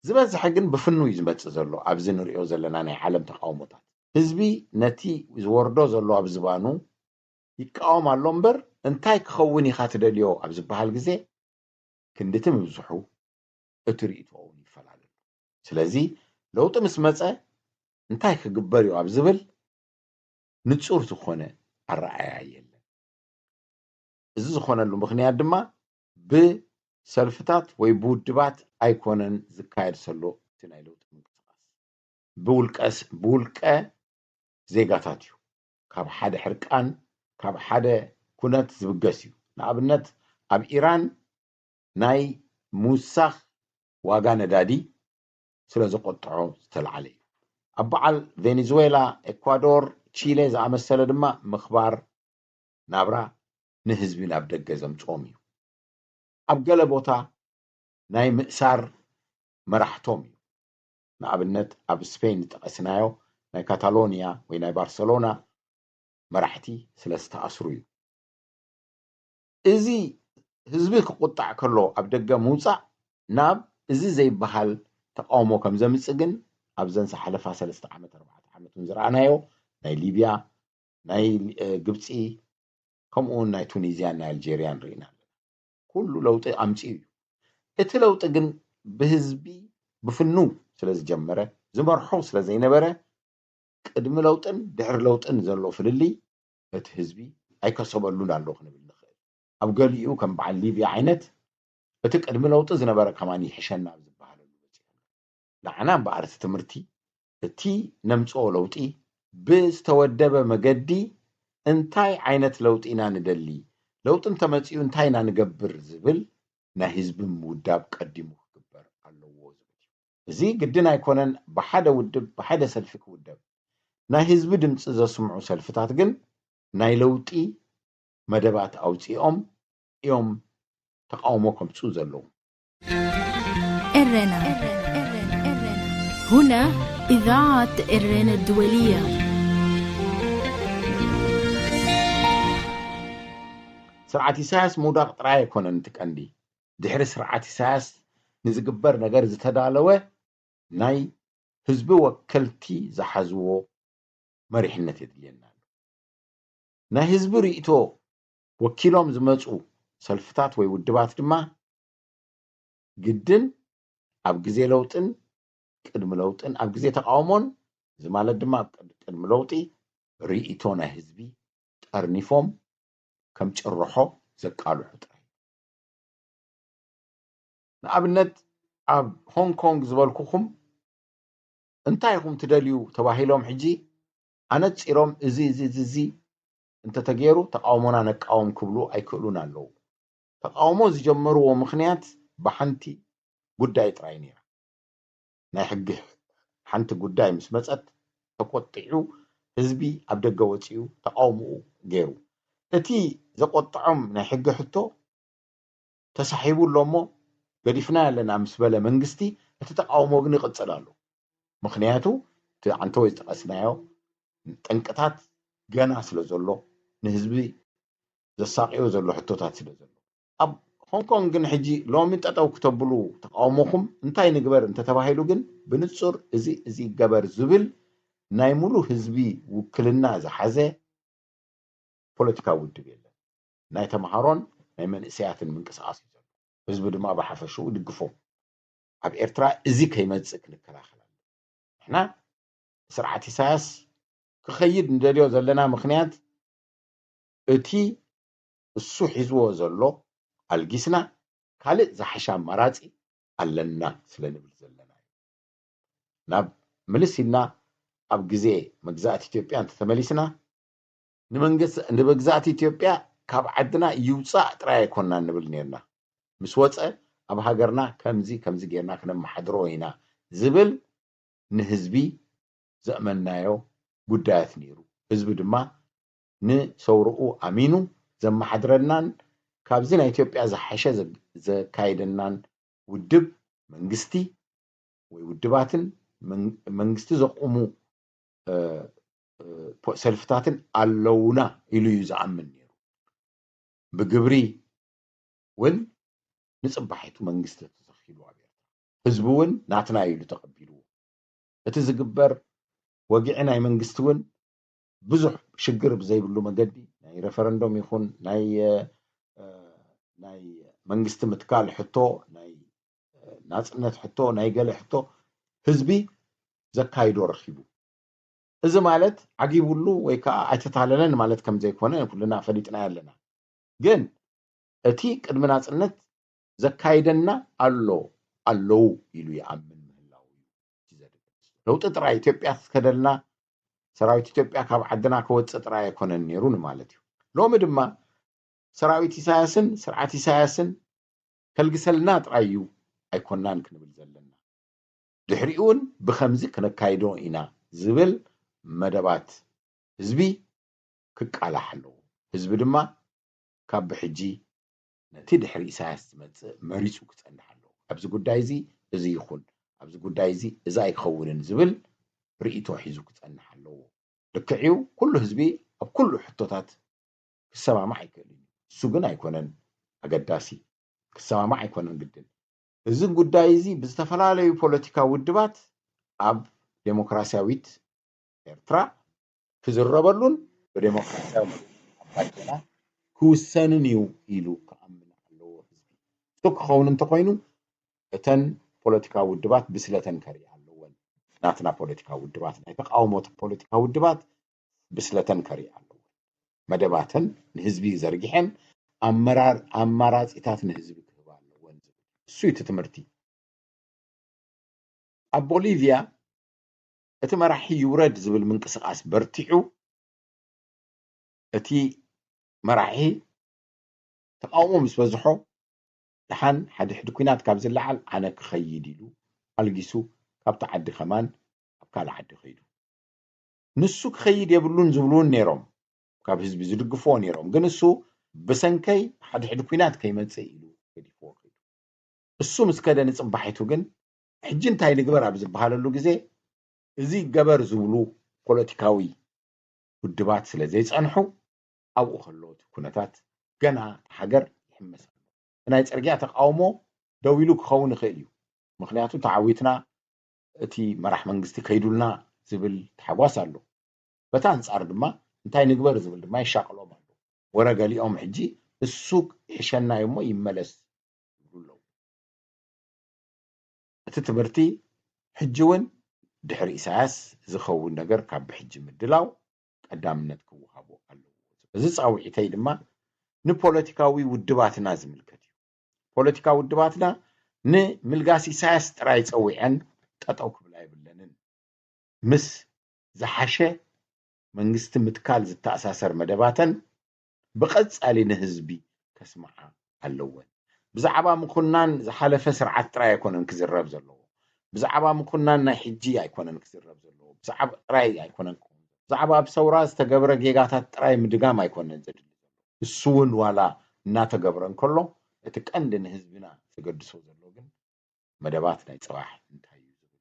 ዝበዝሐ ግን ብፍኑ እዩ ዝመፅእ ዘሎ። ኣብዚ ንሪኦ ዘለና ናይ ዓለም ተቃውሞታት ህዝቢ ነቲ ዝወርዶ ዘሎ ኣብ ዝባኑ ይቃወም ኣሎ እምበር እንታይ ክኸውን ኢኻ ትደልዮ ኣብ ዝበሃል ግዜ ክንድቲ ምብዝሑ እቲ ርእይቶኡ እውን ይፈላለ። ስለዚ ለውጢ ምስ መፀ እንታይ ክግበር እዩ ኣብ ዝብል ንፁር ዝኾነ ኣረኣያ የለን። እዚ ዝኾነሉ ምኽንያት ድማ ብሰልፍታት ወይ ብውድባት ኣይኮነን ዝካየድ ዘሎ እቲ ናይ ለውጢ ምንቅስቃስ ብውልቀስ ብውልቀ ዜጋታት እዩ። ካብ ሓደ ሕርቃን ካብ ሓደ ኩነት ዝብገስ እዩ። ንኣብነት ኣብ ኢራን ናይ ምውሳኽ ዋጋ ነዳዲ ስለ ዘቆጥዖ ዝተልዓለ እዩ። ኣብ በዓል ቬኔዙዌላ፣ ኤኳዶር፣ ቺሌ ዝኣመሰለ ድማ ምኽባር ናብራ ንህዝቢ ናብ ደገ ዘምፅኦም እዩ። ኣብ ገለ ቦታ ናይ ምእሳር መራሕቶም እዩ። ንኣብነት ኣብ ስፔን ዝጠቐስናዮ ናይ ካታሎኒያ ወይ ናይ ባርሰሎና መራሕቲ ስለ ዝተኣስሩ እዩ። እዚ ህዝቢ ክቁጣዕ ከሎ ኣብ ደገ ምውፃእ ናብ እዚ ዘይበሃል ተቃውሞ ከም ዘምፅእ ግን ኣብዘን ዝሓለፋ ሰለስተ ዓመት ኣርባዕተ ዓመት እውን ዝረኣናዮ ናይ ሊብያ ናይ ግብፂ ከምኡ እውን ናይ ቱኒዝያን ናይ ኣልጀርያን ርኢና ኣለና። ኩሉ ለውጢ ኣምፂኡ እዩ። እቲ ለውጢ ግን ብህዝቢ ብፍኑ ስለ ዝጀመረ ዝመርሖ ስለ ዘይነበረ ቅድሚ ለውጥን ድሕሪ ለውጥን ዘሎ ፍልልይ እቲ ህዝቢ ኣይከሰበሉን ኣሎ ክንብል ንኽእል። ኣብ ገሊኡ ከም በዓል ሊብያ ዓይነት እቲ ቅድሚ ለውጢ ዝነበረ ከማን ይሕሸና ኣብ ዝበሃለሉ በፂሑ። ንዓና እምበኣር እቲ ትምህርቲ እቲ ነምፅኦ ለውጢ ብዝተወደበ መገዲ እንታይ ዓይነት ለውጢ ኢና ንደሊ፣ ለውጢ እንተመፂኡ እንታይ ኢና ንገብር ዝብል ናይ ህዝቢ ምውዳብ ቀዲሙ ክግበር ኣለዎ ዝብል እዩ። እዚ ግድን ኣይኮነን ብሓደ ውድብ ብሓደ ሰልፊ ክውደብ። ናይ ህዝቢ ድምፂ ዘስምዑ ሰልፍታት ግን ናይ ለውጢ መደባት ኣውፂኦም እዮም ተቃውሞ ከምፅኡ ዘለዉ። ኤረና هنا إذاعة إرنا الدولية. ስርዓት ኢሳያስ ምውዳቕ ጥራይ ኣይኮነን እቲ ቀንዲ። ድሕሪ ስርዓት ኢሳያስ ንዝግበር ነገር ዝተዳለወ ናይ ህዝቢ ወከልቲ ዝሓዝዎ መሪሕነት የድልየና ኣሎ። ናይ ህዝቢ ርእይቶ ወኪሎም ዝመፁ ሰልፍታት ወይ ውድባት ድማ ግድን ኣብ ግዜ ለውጥን ቅድሚ ለውጥን ኣብ ግዜ ተቃውሞን፣ እዚ ማለት ድማ ኣብ ቅድሚ ለውጢ ርእይቶ ናይ ህዝቢ ጠርኒፎም ከም ጭርሖ ዘቃልሑ ጥራይ። ንኣብነት ኣብ ሆንግ ኮንግ ዝበልኩኹም እንታይ ኢኹም ትደልዩ ተባሂሎም ሕጂ ኣነፂሮም እዚ እዚ እዚ እንተተገይሩ ተቃውሞና ነቃወም ክብሉ ኣይክእሉን ኣለዉ። ተቃውሞ ዝጀመርዎ ምኽንያት ብሓንቲ ጉዳይ ጥራይ ነይራ። ናይ ሕጊ ሓንቲ ጉዳይ ምስ መፀት ተቆጢዑ ህዝቢ ኣብ ደገ ወፂኡ ተቃውምኡ ገይሩ። እቲ ዘቆጠዖም ናይ ሕጊ ሕቶ ተሳሒቡ ኣሎ እሞ ገዲፍና ኣለና ምስ በለ መንግስቲ እቲ ተቃውሞ ግን ይቕፅል ኣሎ። ምኽንያቱ እቲ ዓንተወይ ዝጠቐስናዮ ጠንቅታት ገና ስለ ዘሎ ንህዝቢ ዘሳቅዮ ዘሎ ሕቶታት ስለ ዘሎ ኣብ ሆንኮንግ ግን ሕጂ ሎሚ ጠጠው ክተብሉ ተቃውሞኹም እንታይ ንግበር እንተተባሂሉ ግን ብንጹር እዚ እዚ ይገበር ዝብል ናይ ሙሉ ህዝቢ ውክልና ዝሓዘ ፖለቲካዊ ውድብ የለን። ናይ ተምሃሮን ናይ መንእሰያትን ምንቅስቃስ እዩ ዘሎ። ህዝቢ ድማ ብሓፈሽኡ ይድግፎ። ኣብ ኤርትራ እዚ ከይመጽእ ክንከላኸል ኣሎ። ንሕና ስርዓት ኢሳያስ ክኸይድ ንደልዮ ዘለና ምኽንያት እቲ እሱ ሒዝዎ ዘሎ ኣልጊስና ካልእ ዝሓሸ ኣማራጺ ኣለና ስለ ንብል ዘለና እዩ። ናብ ምልስ ኢልና ኣብ ግዜ መግዛእቲ ኢትዮጵያ እንተተመሊስና ንመንግስቲ ንመግዛእቲ ኢትዮጵያ ካብ ዓድና ይውፃእ ጥራይ ኣይኮንና ንብል ነርና። ምስ ወፀ ኣብ ሃገርና ከምዚ ከምዚ ጌርና ክነመሓድሮ ኢና ዝብል ንህዝቢ ዘእመንናዮ ጉዳያት ነይሩ። ህዝቢ ድማ ንሰውርኡ ኣሚኑ ዘመሓድረናን ካብዚ ናይ ኢትዮጵያ ዝሓሸ ዘካይደናን ውድብ መንግስቲ ወይ ውድባትን መንግስቲ ዘቁሙ ሰልፍታትን ኣለውና ኢሉ እዩ ዝኣምን ነይሩ። ብግብሪ እውን ንፅባሒቱ መንግስቲ ተተኺሉ ኣብ ኤርትራ ህዝቢ እውን ናትና ኢሉ ተቐቢልዎ። እቲ ዝግበር ወግዒ ናይ መንግስቲ እውን ብዙሕ ሽግር ብዘይብሉ መገዲ ናይ ሬፈረንዶም ይኹን ናይ ናይ መንግስቲ ምትካል ሕቶ ናይ ናፅነት ሕቶ ናይ ገለ ሕቶ ህዝቢ ዘካይዶ ረኺቡ። እዚ ማለት ዓጊቡሉ ወይ ከዓ ኣይተታለለን ማለት ከም ዘይኮነ ኩልና ፈሊጥና ኣለና። ግን እቲ ቅድሚ ናፅነት ዘካይደና ኣሎ ኣለዉ ኢሉ ይኣምን ምህላው እዩ። ለውጢ ጥራይ ኢትዮጵያ ትከደልና ሰራዊት ኢትዮጵያ ካብ ዓድና ክወፅእ ጥራይ ኣይኮነን ነይሩ ንማለት እዩ። ሎሚ ድማ ሰራዊት ኢሳያስን ስርዓት ኢሳያስን ከልግሰልና ጥራይ እዩ ኣይኮናን ክንብል ዘለና። ድሕሪኡ እውን ብኸምዚ ክነካይዶ ኢና ዝብል መደባት ህዝቢ ክቃላሕ ኣለዎ። ህዝቢ ድማ ካብ ብሕጂ ነቲ ድሕሪ ኢሳያስ ዝመጽእ መሪጹ ክጸንሕ ኣለዎ። ኣብዚ ጉዳይ እዚ እዚ ይኹን፣ ኣብዚ ጉዳይ እዚ እዚ ኣይክኸውንን ዝብል ርእይቶ ሒዙ ክጸንሕ ኣለዎ። ልክዕ እዩ፣ ኩሉ ህዝቢ ኣብ ኩሉ ሕቶታት ክሰማማዕ ኣይክእልን እዩ። እሱ ግን ኣይኮነን ኣገዳሲ፣ ክሰማማዕ ኣይኮነን ግድን። እዚ ጉዳይ እዚ ብዝተፈላለዩ ፖለቲካዊ ውድባት ኣብ ዴሞክራሲያዊት ኤርትራ ክዝረበሉን ብዴሞክራሲያዊ ኣባይቶና ክውሰንን እዩ ኢሉ ክኣምን ኣለዎ ህዝቢ። እሱ ክኸውን እንተኾይኑ እተን ፖለቲካዊ ውድባት ብስለተን ከርኢ ኣለወን። ናትና ፖለቲካዊ ውድባት ናይ ተቃውሞ ፖለቲካዊ ውድባት ብስለተን ከርኢ ኣለወን። መደባተን ንህዝቢ ዘርጊሐን ኣመራር ኣማራፂታት ንህዝቢ ክህባ ኣለወን ዝብል እሱ እዩ እቲ ትምህርቲ። ኣብ ቦሊቪያ እቲ መራሒ ይውረድ ዝብል ምንቅስቃስ በርቲዑ፣ እቲ መራሒ ተቃውሞ ምስ በዝሖ፣ ደሓን ሓድሕድ ኲናት ካብ ዝለዓል ኣነ ክኸይድ ኢሉ ኣልጊሱ ካብቲ ዓዲ ከማን ኣብ ካልእ ዓዲ ከይዱ። ንሱ ክኸይድ የብሉን ዝብሉ እውን ነይሮም፣ ካብ ህዝቢ ዝድግፍዎ ነይሮም። ግን እሱ ብሰንከይ ሓድሕድ ኲናት ከይመጽእ ኢሉ ገዲፍዎ ከይዱ። እሱ ምስ ከደ ንጽባሒቱ ግን ሕጂ እንታይ ንግበር ኣብ ዝበሃለሉ ግዜ እዚ ይገበር ዝብሉ ፖለቲካዊ ውድባት ስለ ዘይጸንሑ ኣብኡ ከሎ እቲ ኩነታት ገና እቲ ሃገር ይሕመስ ኣሎ። ናይ ጽርግያ ተቃውሞ ደው ኢሉ ክኸውን ይኽእል እዩ። ምኽንያቱ ተዓዊትና እቲ መራሕ መንግስቲ ከይዱልና ዝብል ታሕጓስ ኣሎ። በታ ኣንጻር ድማ እንታይ ንግበር ዝብል ድማ ይሻቅሎም ኣሎ። ወረ ገሊኦም ሕጂ እሱ ይሕሸና እዩ እሞ ይመለስ ይብሉ ኣለዉ። እቲ ትምህርቲ ሕጂ እውን ድሕሪ ኢሳያስ ዝኸውን ነገር ካብ ብሕጂ ምድላው ቀዳምነት ክወሃቦ ኣለዎ። እዚ ጻውዒተይ ድማ ንፖለቲካዊ ውድባትና ዝምልከት እዩ። ፖለቲካ ውድባትና ንምልጋስ ኢሳያስ ጥራይ ጸዊዐን ጠጠው ክብላ የብለንን። ምስ ዝሓሸ መንግስቲ ምትካል ዝተኣሳሰር መደባተን ብቐጻሊ ንህዝቢ ከስምዓ ኣለወን። ብዛዕባ ምኹናን ዝሓለፈ ስርዓት ጥራይ ኣይኮነን ክዝረብ ዘለዎ። ብዛዕባ ምኹናን ናይ ሕጂ ኣይኮነን ክዝረብ ዘለዎ። ብዛዕባ ጥራይ ኣይኮነን ክኸውን። ብዛዕባ ኣብ ሰውራ ዝተገብረ ጌጋታት ጥራይ ምድጋም ኣይኮነን ዘድሊ ዘሎ። እሱ እውን ዋላ እናተገብረ እንከሎ እቲ ቀንዲ ንህዝብና ዘገድሶ ዘሎ ግን መደባት ናይ ጽባሕ እንታይ እዩ ዝብል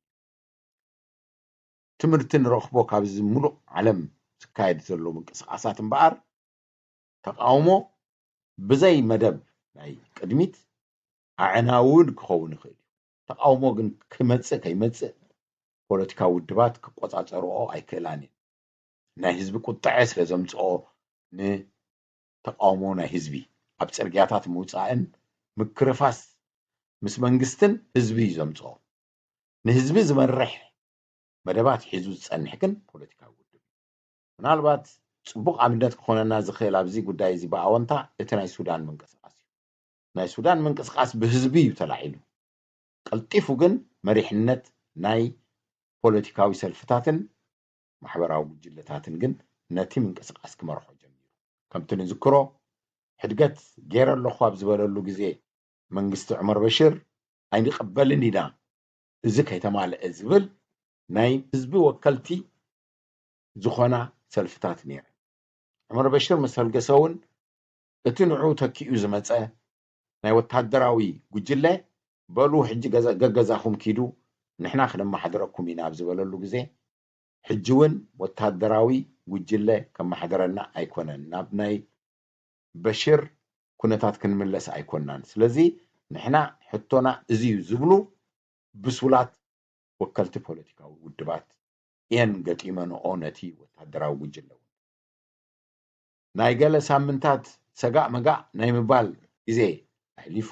ትምህርቲ ንረኽቦ ካብዚ ምሉእ ዓለም ዝካየድ ዘሎ ምንቅስቃሳት እምበኣር ተቃውሞ ብዘይ መደብ ናይ ቅድሚት ኣዕናዊ እውን ክኸውን ይኽእል እዩ። ተቃውሞ ግን ክመጽእ ከይመጽእ ፖለቲካዊ ውድባት ክቆጻጸርኦ ኣይክእላን እየን። ናይ ህዝቢ ቁጥዐ ስለ ዘምጽኦ ንተቃውሞ ናይ ህዝቢ ኣብ ጽርግያታት ምውጻእን ምክርፋስ ምስ መንግስትን ህዝቢ እዩ ዘምጽኦ። ንህዝቢ ዝመርሕ መደባት ሒዙ ዝጸንሕ ግን ፖለቲካዊ ውድብ እዩ። ምናልባት ጽቡቕ ኣብነት ክኾነና ዝኽእል ኣብዚ ጉዳይ እዚ ብኣወንታ እቲ ናይ ሱዳን ምንቅስቃስ እዩ። ናይ ሱዳን ምንቅስቃስ ብህዝቢ እዩ ተላዒሉ። ቀልጢፉ ግን መሪሕነት ናይ ፖለቲካዊ ሰልፍታትን ማሕበራዊ ጉጅለታትን ግን ነቲ ምንቅስቃስ ክመርሖ ጀሚሩ። ከምቲ ንዝክሮ ሕድገት ገይረ ኣለኹ ኣብ ዝበለሉ ግዜ መንግስቲ ዑመር በሽር ኣይንቕበልን ኢና እዚ ከይተማልአ ዝብል ናይ ህዝቢ ወከልቲ ዝኾና ሰልፍታት ነይረን። ዑመር በሽር ምስ ተልገሰ እውን እቲ ንዑ ተኪኡ ዝመጸ ናይ ወታደራዊ ጉጅለ በሉ ሕጂ ገዛ- ገገዛኹም ኪዱ ንሕና ክነመሓድረኩም ኢና ኣብ ዝበለሉ ግዜ ሕጂ እውን ወታደራዊ ጉጅለ ከመሓድረና ኣይኮነን ናብ ናይ በሽር ኩነታት ክንምለስ ኣይኮናን። ስለዚ ንሕና ሕቶና እዚ እዩ ዝብሉ ብሱላት ወከልቲ ፖለቲካዊ ውድባት እየን ገጢመንኦ ነቲ ወታደራዊ ጉጅለ እውን። ናይ ገለ ሳምንታት ሰጋእ መጋእ ናይ ምባል ግዜ ኣሕሊፉ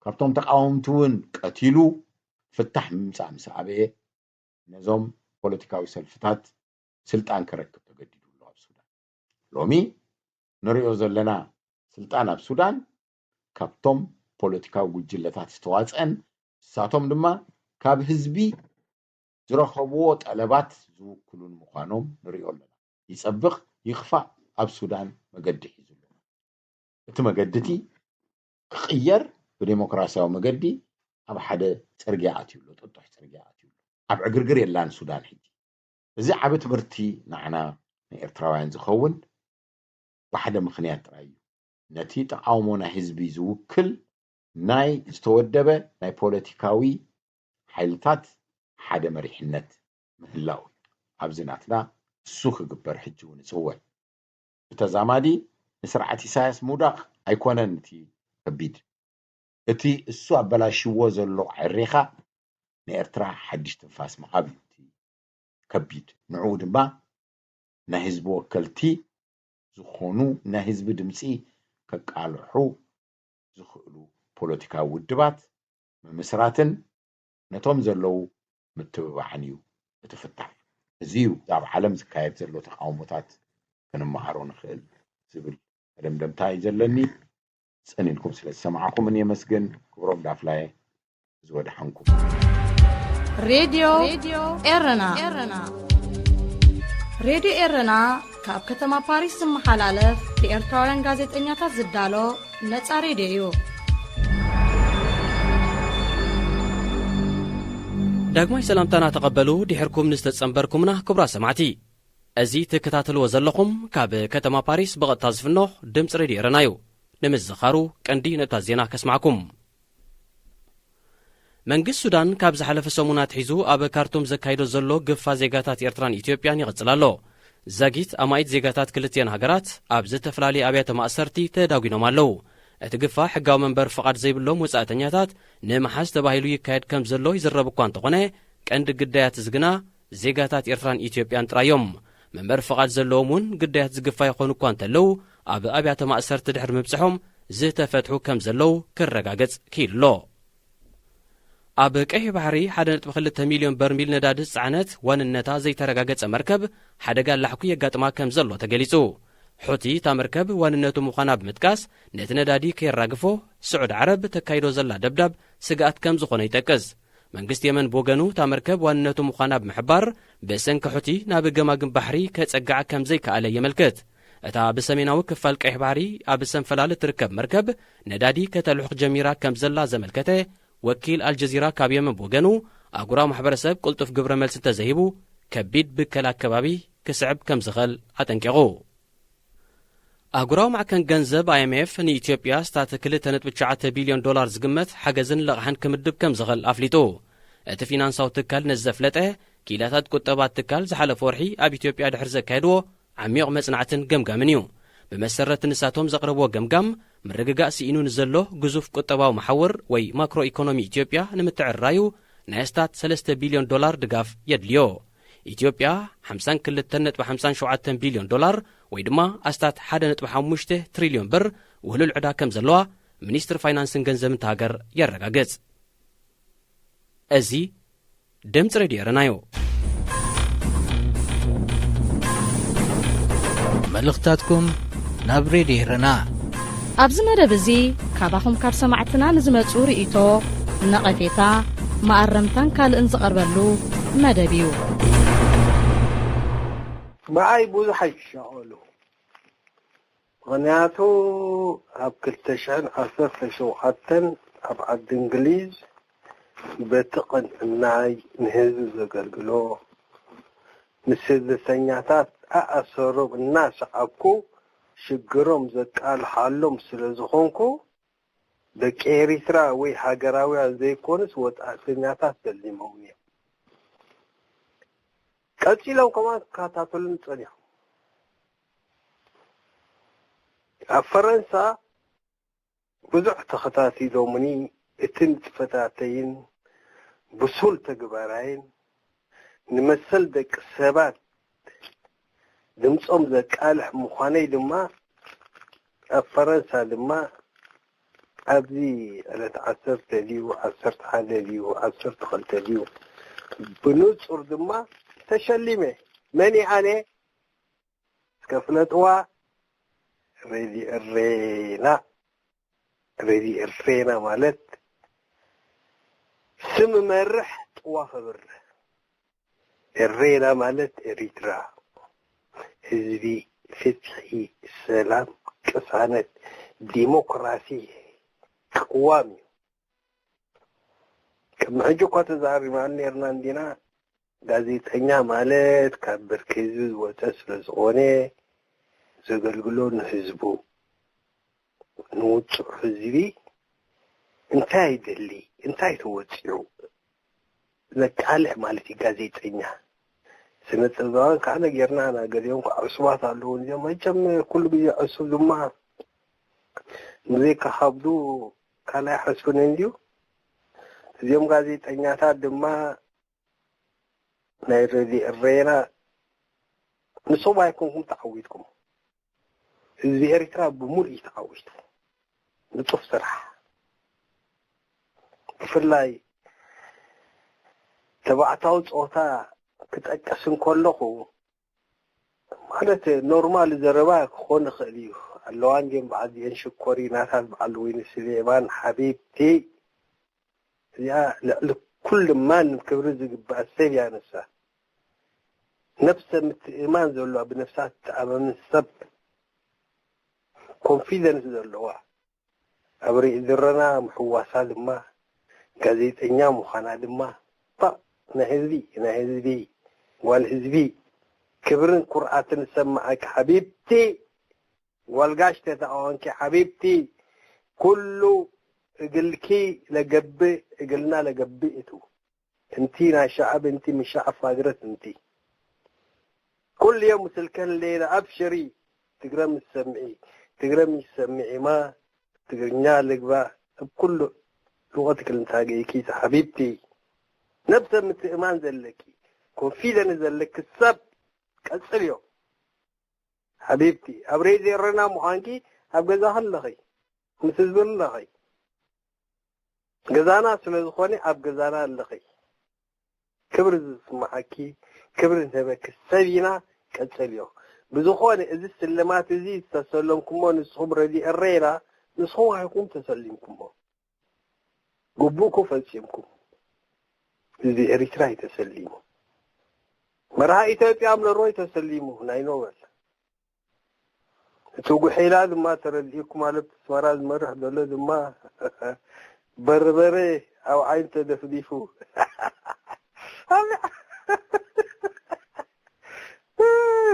ካብቶም ተቃወምቲ እውን ቀቲሉ ፍታሕ ምምፃእ ምስ ኣበየ ነዞም ፖለቲካዊ ሰልፍታት ስልጣን ክረክብ ተገዲዱ ኣሎ ኣብ ሱዳን። ሎሚ ንሪኦ ዘለና ስልጣን ኣብ ሱዳን ካብቶም ፖለቲካዊ ጉጅለታት ዝተዋፅአን ንሳቶም ድማ ካብ ህዝቢ ዝረኸብዎ ጠለባት ዝውክሉን ምዃኖም ንሪኦ ኣለና። ይፀብቕ ይኽፋእ ኣብ ሱዳን መገዲ ሒዙ ኣሎ። እቲ መገዲ እቲ ክቕየር ብዴሞክራሲያዊ መገዲ ኣብ ሓደ ፅርግያ ኣትዩ ኣሎ፣ ጥጡሕ ፅርግያ ኣትዩ ኣሎ። ኣብ ዕግርግር የላን ሱዳን ሕጂ። እዚ ዓቢ ትምህርቲ ንዓና ንኤርትራውያን ዝኸውን ብሓደ ምኽንያት ጥራይ እዩ። ነቲ ተቓውሞ ናይ ህዝቢ ዝውክል ናይ ዝተወደበ ናይ ፖለቲካዊ ሓይልታት ሓደ መሪሕነት ምህላው እዩ። ኣብዚ ናትና እሱ ክግበር ሕጂ እውን እጽውዕ። ብተዛማዲ ንስርዓት ኢሳያስ ምውዳቕ ኣይኮነን እቲ ከቢድ። እቲ እሱ ኣበላሽዎ ዘሎ ዕሪኻ ንኤርትራ ሓድሽ ትንፋስ ምሃብ እዩ እቲ ከቢድ። ንዕኡ ድማ ናይ ህዝቢ ወከልቲ ዝኾኑ ናይ ህዝቢ ድምፂ ከቃልሑ ዝኽእሉ ፖለቲካዊ ውድባት ምምስራትን ነቶም ዘለዉ ምትብባዕን እዩ እቲ ፍታሕ። እዚ እዩ ኣብ ዓለም ዝካየድ ዘሎ ተቃውሞታት ክንመሃሮ ንኽእል ዝብል መደምደምታ እዩ ዘለኒ። ጸኒንኩም ስለ ዝሰማዕኹምን የመስግን። ክብሮም ዳፍላየ፣ ዝወድሓንኩም። ሬድዮ ኤረና። ሬድዮ ኤረና ካብ ከተማ ፓሪስ ዝመሓላለፍ ብኤርትራውያን ጋዜጠኛታት ዝዳሎ ነጻ ሬድዮ እዩ። ዳግማይ ሰላምታና ተቐበሉ፣ ድሕርኩም ንዝተጸንበርኩምና ክቡራት ሰማዕቲ። እዚ ትከታተልዎ ዘለኹም ካብ ከተማ ፓሪስ ብቐጥታ ዝፍኖ ድምፂ ሬድዮ ኤረና እዩ። ንምዝኻሩ ቀንዲ ነጥብታት ዜና ከስማዕኩም። መንግስቲ ሱዳን ካብ ዝሓለፈ ሰሙን ኣትሒዙ ኣብ ካርቱም ዘካይዶ ዘሎ ግፋ ዜጋታት ኤርትራን ኢትዮጵያን ይቕጽል ኣሎ። ዛጊት ኣማኢት ዜጋታት ክልቲኣን ሃገራት ኣብ ዝተፈላለዩ ኣብያተ ማእሰርቲ ተዳጒኖም ኣለዉ። እቲ ግፋ ሕጋዊ መንበሪ ፍቓድ ዘይብሎም ወጻእተኛታት ንምሓዝ ተባሂሉ ይካየድ ከም ዘሎ ይዝረብ እኳ እንተኾነ፣ ቀንዲ ግዳያት እዚ ግና ዜጋታት ኤርትራን ኢትዮጵያን ጥራይ እዮም። መንበሪ ፍቓድ ዘለዎም እውን ግዳያት ዝግፋ ይኾኑ እኳ እንተለዉ፣ ኣብ ኣብያተ ማእሰርቲ ድሕሪ ምብጽሖም ዝተፈትሑ ከም ዘለዉ ክረጋገጽ ክኢሉ ኣሎ። ኣብ ቀይሕ ባሕሪ ሓደ ነጥቢ ክልተ ሚልዮን በርሚል ነዳዲ ዝጸዓነት ዋንነታ ዘይተረጋገጸ መርከብ ሓደጋ ላሕኩ የጋጥማ ከም ዘሎ ተገሊጹ። ሑቲ እታ መርከብ ዋንነቱ ምዃና ብምጥቃስ፣ ነቲ ነዳዲ ከየራግፎ ስዑድ ዓረብ ተካይዶ ዘላ ደብዳብ ስግኣት ከም ዝኾነ ይጠቅስ። መንግስቲ የመን ብወገኑ እታ መርከብ ዋንነቱ ምዃና ብምሕባር፣ ብሰንኪ ሑቲ ናብ ገማግም ባሕሪ ከጸግዓ ከም ዘይከኣለ የመልክት። እታ ብሰሜናዊ ክፋል ቀይሕ ባሕሪ ኣብ ሰንፈላል እትርከብ መርከብ ነዳዲ ከተልሕኽ ጀሚራ ከም ዘላ ዘመልከተ ወኪል ኣልጀዚራ ካብ የመን ብወገኑ፣ ኣህጉራዊ ማሕበረሰብ ቅልጡፍ ግብረ መልሲ እንተዘይሂቡ፣ ከቢድ ብከላ ኣከባቢ ክስዕብ ከም ዝኽእል ኣጠንቂቑ። ኣህጉራዊ ማዕከን ገንዘብ ኣይ ኤም ኤፍ ንኢትዮጵያ ስታት ክልተ ነጥቢ ትሽዓተ ቢልዮን ዶላር ዝግመት ሓገዝን ልቓሕን ክምድብ ከም ዝኽእል ኣፍሊጡ። እቲ ፊናንሳዊ ትካል ነዚ ዘፍለጠ፣ ክኢላታት ቁጠባ እቲ ትካል ዝሓለፈ ወርሒ ኣብ ኢትዮጵያ ድሕሪ ዘካየድዎ ዓሚቕ መጽናዕትን ገምጋምን እዩ። ብመሰረት ንሳቶም ዘቕረብዎ ገምጋም፣ ምርግጋእ ስኢኑ ንዘሎ ግዙፍ ቁጠባዊ መሓውር ወይ ማክሮ ኢኮኖሚ ኢትዮጵያ ንምትዕርራዩ ናይ ኣስታት ሰለስተ ቢልዮን ዶላር ድጋፍ የድልዮ። ኢትዮጵያ ሓምሳን ክልተን ነጥቢ ሓምሳን ሸውዓተን ቢልዮን ዶላር ወይ ድማ ኣስታት ሓደ ነጥቢ ሓሙሽተ ትሪልዮን ብር ውህሉል ዕዳ ከም ዘለዋ ሚኒስትሪ ፋይናንስን ገንዘብን እታ ሃገር የረጋግጽ። እዚ ድምፂ ሬድዮ ኤረና እዩ። መልእኽትታትኩም ናብ ሬድዮ ኤረና። ኣብዚ መደብ እዚ ካባኹም ካብ ሰማዕትና ንዝመጹ ርእይቶ፣ ነቐፌታ፣ መኣረምታን ካልእን ዝቐርበሉ መደብ እዩ። ብኣይ ብዙሕ ኣይትሻቐሉ። ምኽንያቱ ኣብ ክልተ ሽሕን ዓሰርተ ሸውዓተን ኣብ ዓዲ እንግሊዝ በቲ ቅንዕናይ ንህዝቢ ዘገልግሎ፣ ንስደተኛታት ኣኣሰሮም እናሰዓብኩ ሽግሮም ዘቃልሓሎም ስለ ዝኾንኩ፣ ደቂ ኤሪትራ ወይ ሃገራውያን ዘይኮኑስ ወጻእተኛታት ዘሊሞምኒ እዮም። ቀጺሎም ከማን ክከታተሉኒ ጸኒሖም። ኣብ ፈረንሳ ብዙሕ ተኸታቲሎምኒ፣ እቲ ንጥፈታተይን ብሱል ተግባራይን ንመሰል ደቂ ሰባት ድምጾም ዘቃልሕ ምዃነይ ድማ ኣብ ፈረንሳ ድማ ኣብዚ ዕለት ዓሰርተ ድዩ ዓሰርተ ሓደ ድዩ ዓሰርተ ክልተ ድዩ ብንጹር ድማ ተሸሊመ። መን እየ ኣነ? እስከ ፍለጥዋ። ሬድዮ ኤሬና። ሬድዮ ኤሬና ማለት ስም መርሕ ጥዋፍ ኣብርህ። ኤሬና ማለት ኤሪትራ፣ ህዝቢ፣ ፍትሒ፣ ሰላም፣ ቅሳነት፣ ዲሞክራሲ፣ ቅዋም እዩ። ቅድሚ ሕጂ እኳ ተዛሪብናሉ ነርና እንዲና። ጋዜጠኛ ማለት ካብ ብርኪ ህዝቢ ዝወፀ ስለ ዝኾነ፣ ዘገልግሎ ንህዝቡ፣ ንውፁዕ ህዝቢ እንታይ ይደሊ፣ እንታይ ተወፂዑ ዘቃልዕ ማለት እዩ ጋዜጠኛ። ስነ ጥበባውያን ከዓ ነጌርና ኢና፣ ገሊኦም ከዓ ዕሱባት ኣለዉ። እዚኦም መቸም ኩሉ ግዜ ዕሱብ ድማ ብዘይካ ከብዱ ካልእ ኣይሓስብን እንድዩ። እዚኦም ጋዜጠኛታት ድማ ናይ ሬድዮ ኤሬና ንሶም ኣይኮንኩም ተዓዊትኩም። ህዝቢ ኤሪትራ ብምሉእ እዩ ተዓዊቱ። ንጡፍ ስራሕ። ብፍላይ ተባዕታዊ ጾታ ክጠቅስ እንከለኹ፣ ማለት ኖርማል ዘረባ ክኾን ይኽእል እዩ። ኣለዋ እንዲም በዓል ዚኤን ሽኮሪናታት፣ በዓል ወይኒ ስሌማን ሓቢብቲ፣ እዚኣ ልዕሊ ኩሉ ማንም ክብሪ ዝግባእ ሰብ እያ ንሳ። ነብሰ ምትእማን ዘለዋ፣ ብነብሳ ትተኣማመን ሰብ፣ ኮንፊደንስ ዘለዋ፣ ኣብ ርእይ ዝረና ምሕዋሳ ድማ፣ ጋዜጠኛ ምዃና ድማ፣ ታ ናይ ህዝቢ፣ ናይ ህዝቢ፣ ጓል ህዝቢ፣ ክብርን ኩርዓትን ዝሰማዓኪ ሓቢብቲ፣ ጓል ጋሽ ተተኣወንኪ ሓቢብቲ፣ ኩሉ እግልኪ ለገብእ፣ እግልና ለገብእ እቱ። እንቲ ናይ ሸዓብ፣ እንቲ ምሻዕ ፋግረት፣ እንቲ ኩሉ እዮም ምስልከን ሌላ። ኣብሽሪ፣ ትግረ ምስ ሰምዒ፣ ትግረ ምስ ሰምዒማ፣ ትግርኛ ልግባ፣ ኣብ ኩሉ ልቆት ክልንታገይኪ ሓቢብቲ። ነብሰ ምትእማን ዘለኪ፣ ኮንፊደንስ ዘለኪ ሰብ ቀጽልዮ። ሓቢብቲ፣ ኣብ ሬድዮ ኤረና ምዃንኪ ኣብ ገዛኺ ኣለኺ፣ ምስ ህዝቢ ኣለኺ። ገዛና ስለ ዝኾነ ኣብ ገዛና ኣለኺ። ክብሪ ዝስምዓኪ፣ ክብሪ ንህበኪ ሰብ ኢና፣ ቀጽልዮ። ብዝኾነ እዚ ስልማት እዚ ዝተሰለምኩሞ ንስኹም ሬድዮ ኤረና፣ ንስኹም ኣይኩም ተሰሊምኩሞ። ግቡእኩ ፈጺምኩም። ህዝቢ ኤሪትራ እዩ ተሰሊሙ። መርሃ ኢትዮጵያ ኣብ ኖርወይ ተሰሊሙ፣ ናይ ኖበል። እቲ ጉሒላ ድማ ተረዲእኩም፣ ማለት ኣስመራ ዝመርሕ ዘሎ ድማ በርበረ ኣብ ዓይኑ ተደፍዲፉ።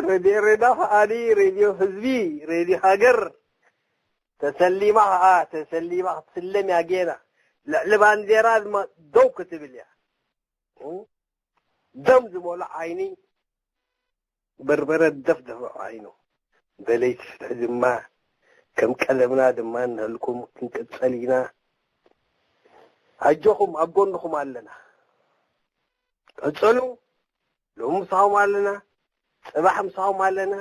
ሬድዮ ኤረና ከኣኒ ሬድዮ ህዝቢ፣ ሬድዮ ሃገር ተሰሊማ ከኣ፣ ተሰሊማ ክትስለም እያ ጌና። ልዕሊ ባንዴራ ድማ ደው ክትብል እያ። ደም ዝመልኦ ዓይኒ በርበረ ደፍደፈ ዓይኑ። ደለይቲ ፍትሒ ድማ ከም ቀደምና ድማ ንህልኩም ክንቅጸል ኢና። ኣጆኹም፣ ኣብ ጎንኹም ኣለና። ቀጸሉ፣ ሎሚ ምሳኹም ኣለና፣ ጽባሕ ምሳኹም ኣለና።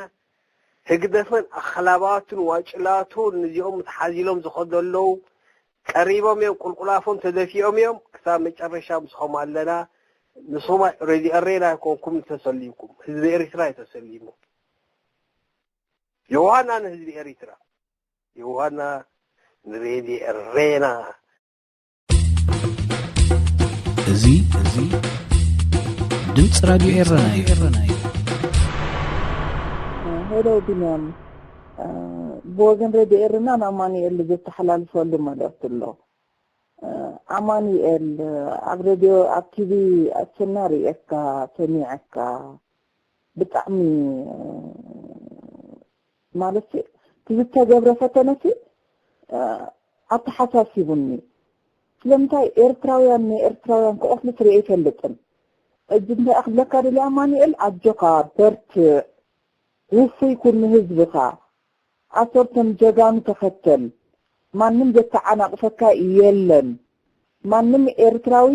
ህግደፍን ኣኽላባቱን ዋጭላቱን እዚኦም ተሓዚሎም ዝኸዱ ኣለዉ። ቀሪቦም እዮም፣ ቁልቁላፎም ተደፊኦም እዮም። ክሳብ መጨረሻ ምስኹም ኣለና። ንስኹም ሬድዮ ኤረና ኣይኮንኩም ተሰሊምኩም፣ ህዝቢ ኤሪትራ እዩ ተሰሊሙ። ዮሃና ንህዝቢ ኤሪትራ፣ ዮሃና ንሬድዮ ኤረና። እዚ፣ እዚ ድምፂ ራድዮ ኤረና እዩ። ሄሎ ቢንያም፣ እ፣ ብወገን ሬድዮ ኤረና ንኣማኑኤል ዘተሓላልፈሉ መልእኽቲ ኣሎ። እ፣ ኣማኑኤል፣ ኣብ ሬድዮ፣ ኣብ ቲቪ ኣሰና ርእየካ፣ ሰሚዐካ፣ ብጣዕሚ፣ እ፣ ማለት እቲ ዝተገብረ ፈተነቲ፣ እ፣ ኣተሓሳሲቡኒ። ስለምንታይ ኤርትራውያን ንኤርትራውያን ክቐትሉ ትርኢ ኣይፈልጥን። እጅ እንታይ ክብለካ ደልየ ኣማኑኤል፣ ኣጆኻ፣ በርትዕ፣ ውፉይ ኩን ንህዝብኻ፣ ኣሰርቶም ጀጋኑ ተኸተል። ማንም ዘተዓናቕፈካ የለን። ማንም ኤርትራዊ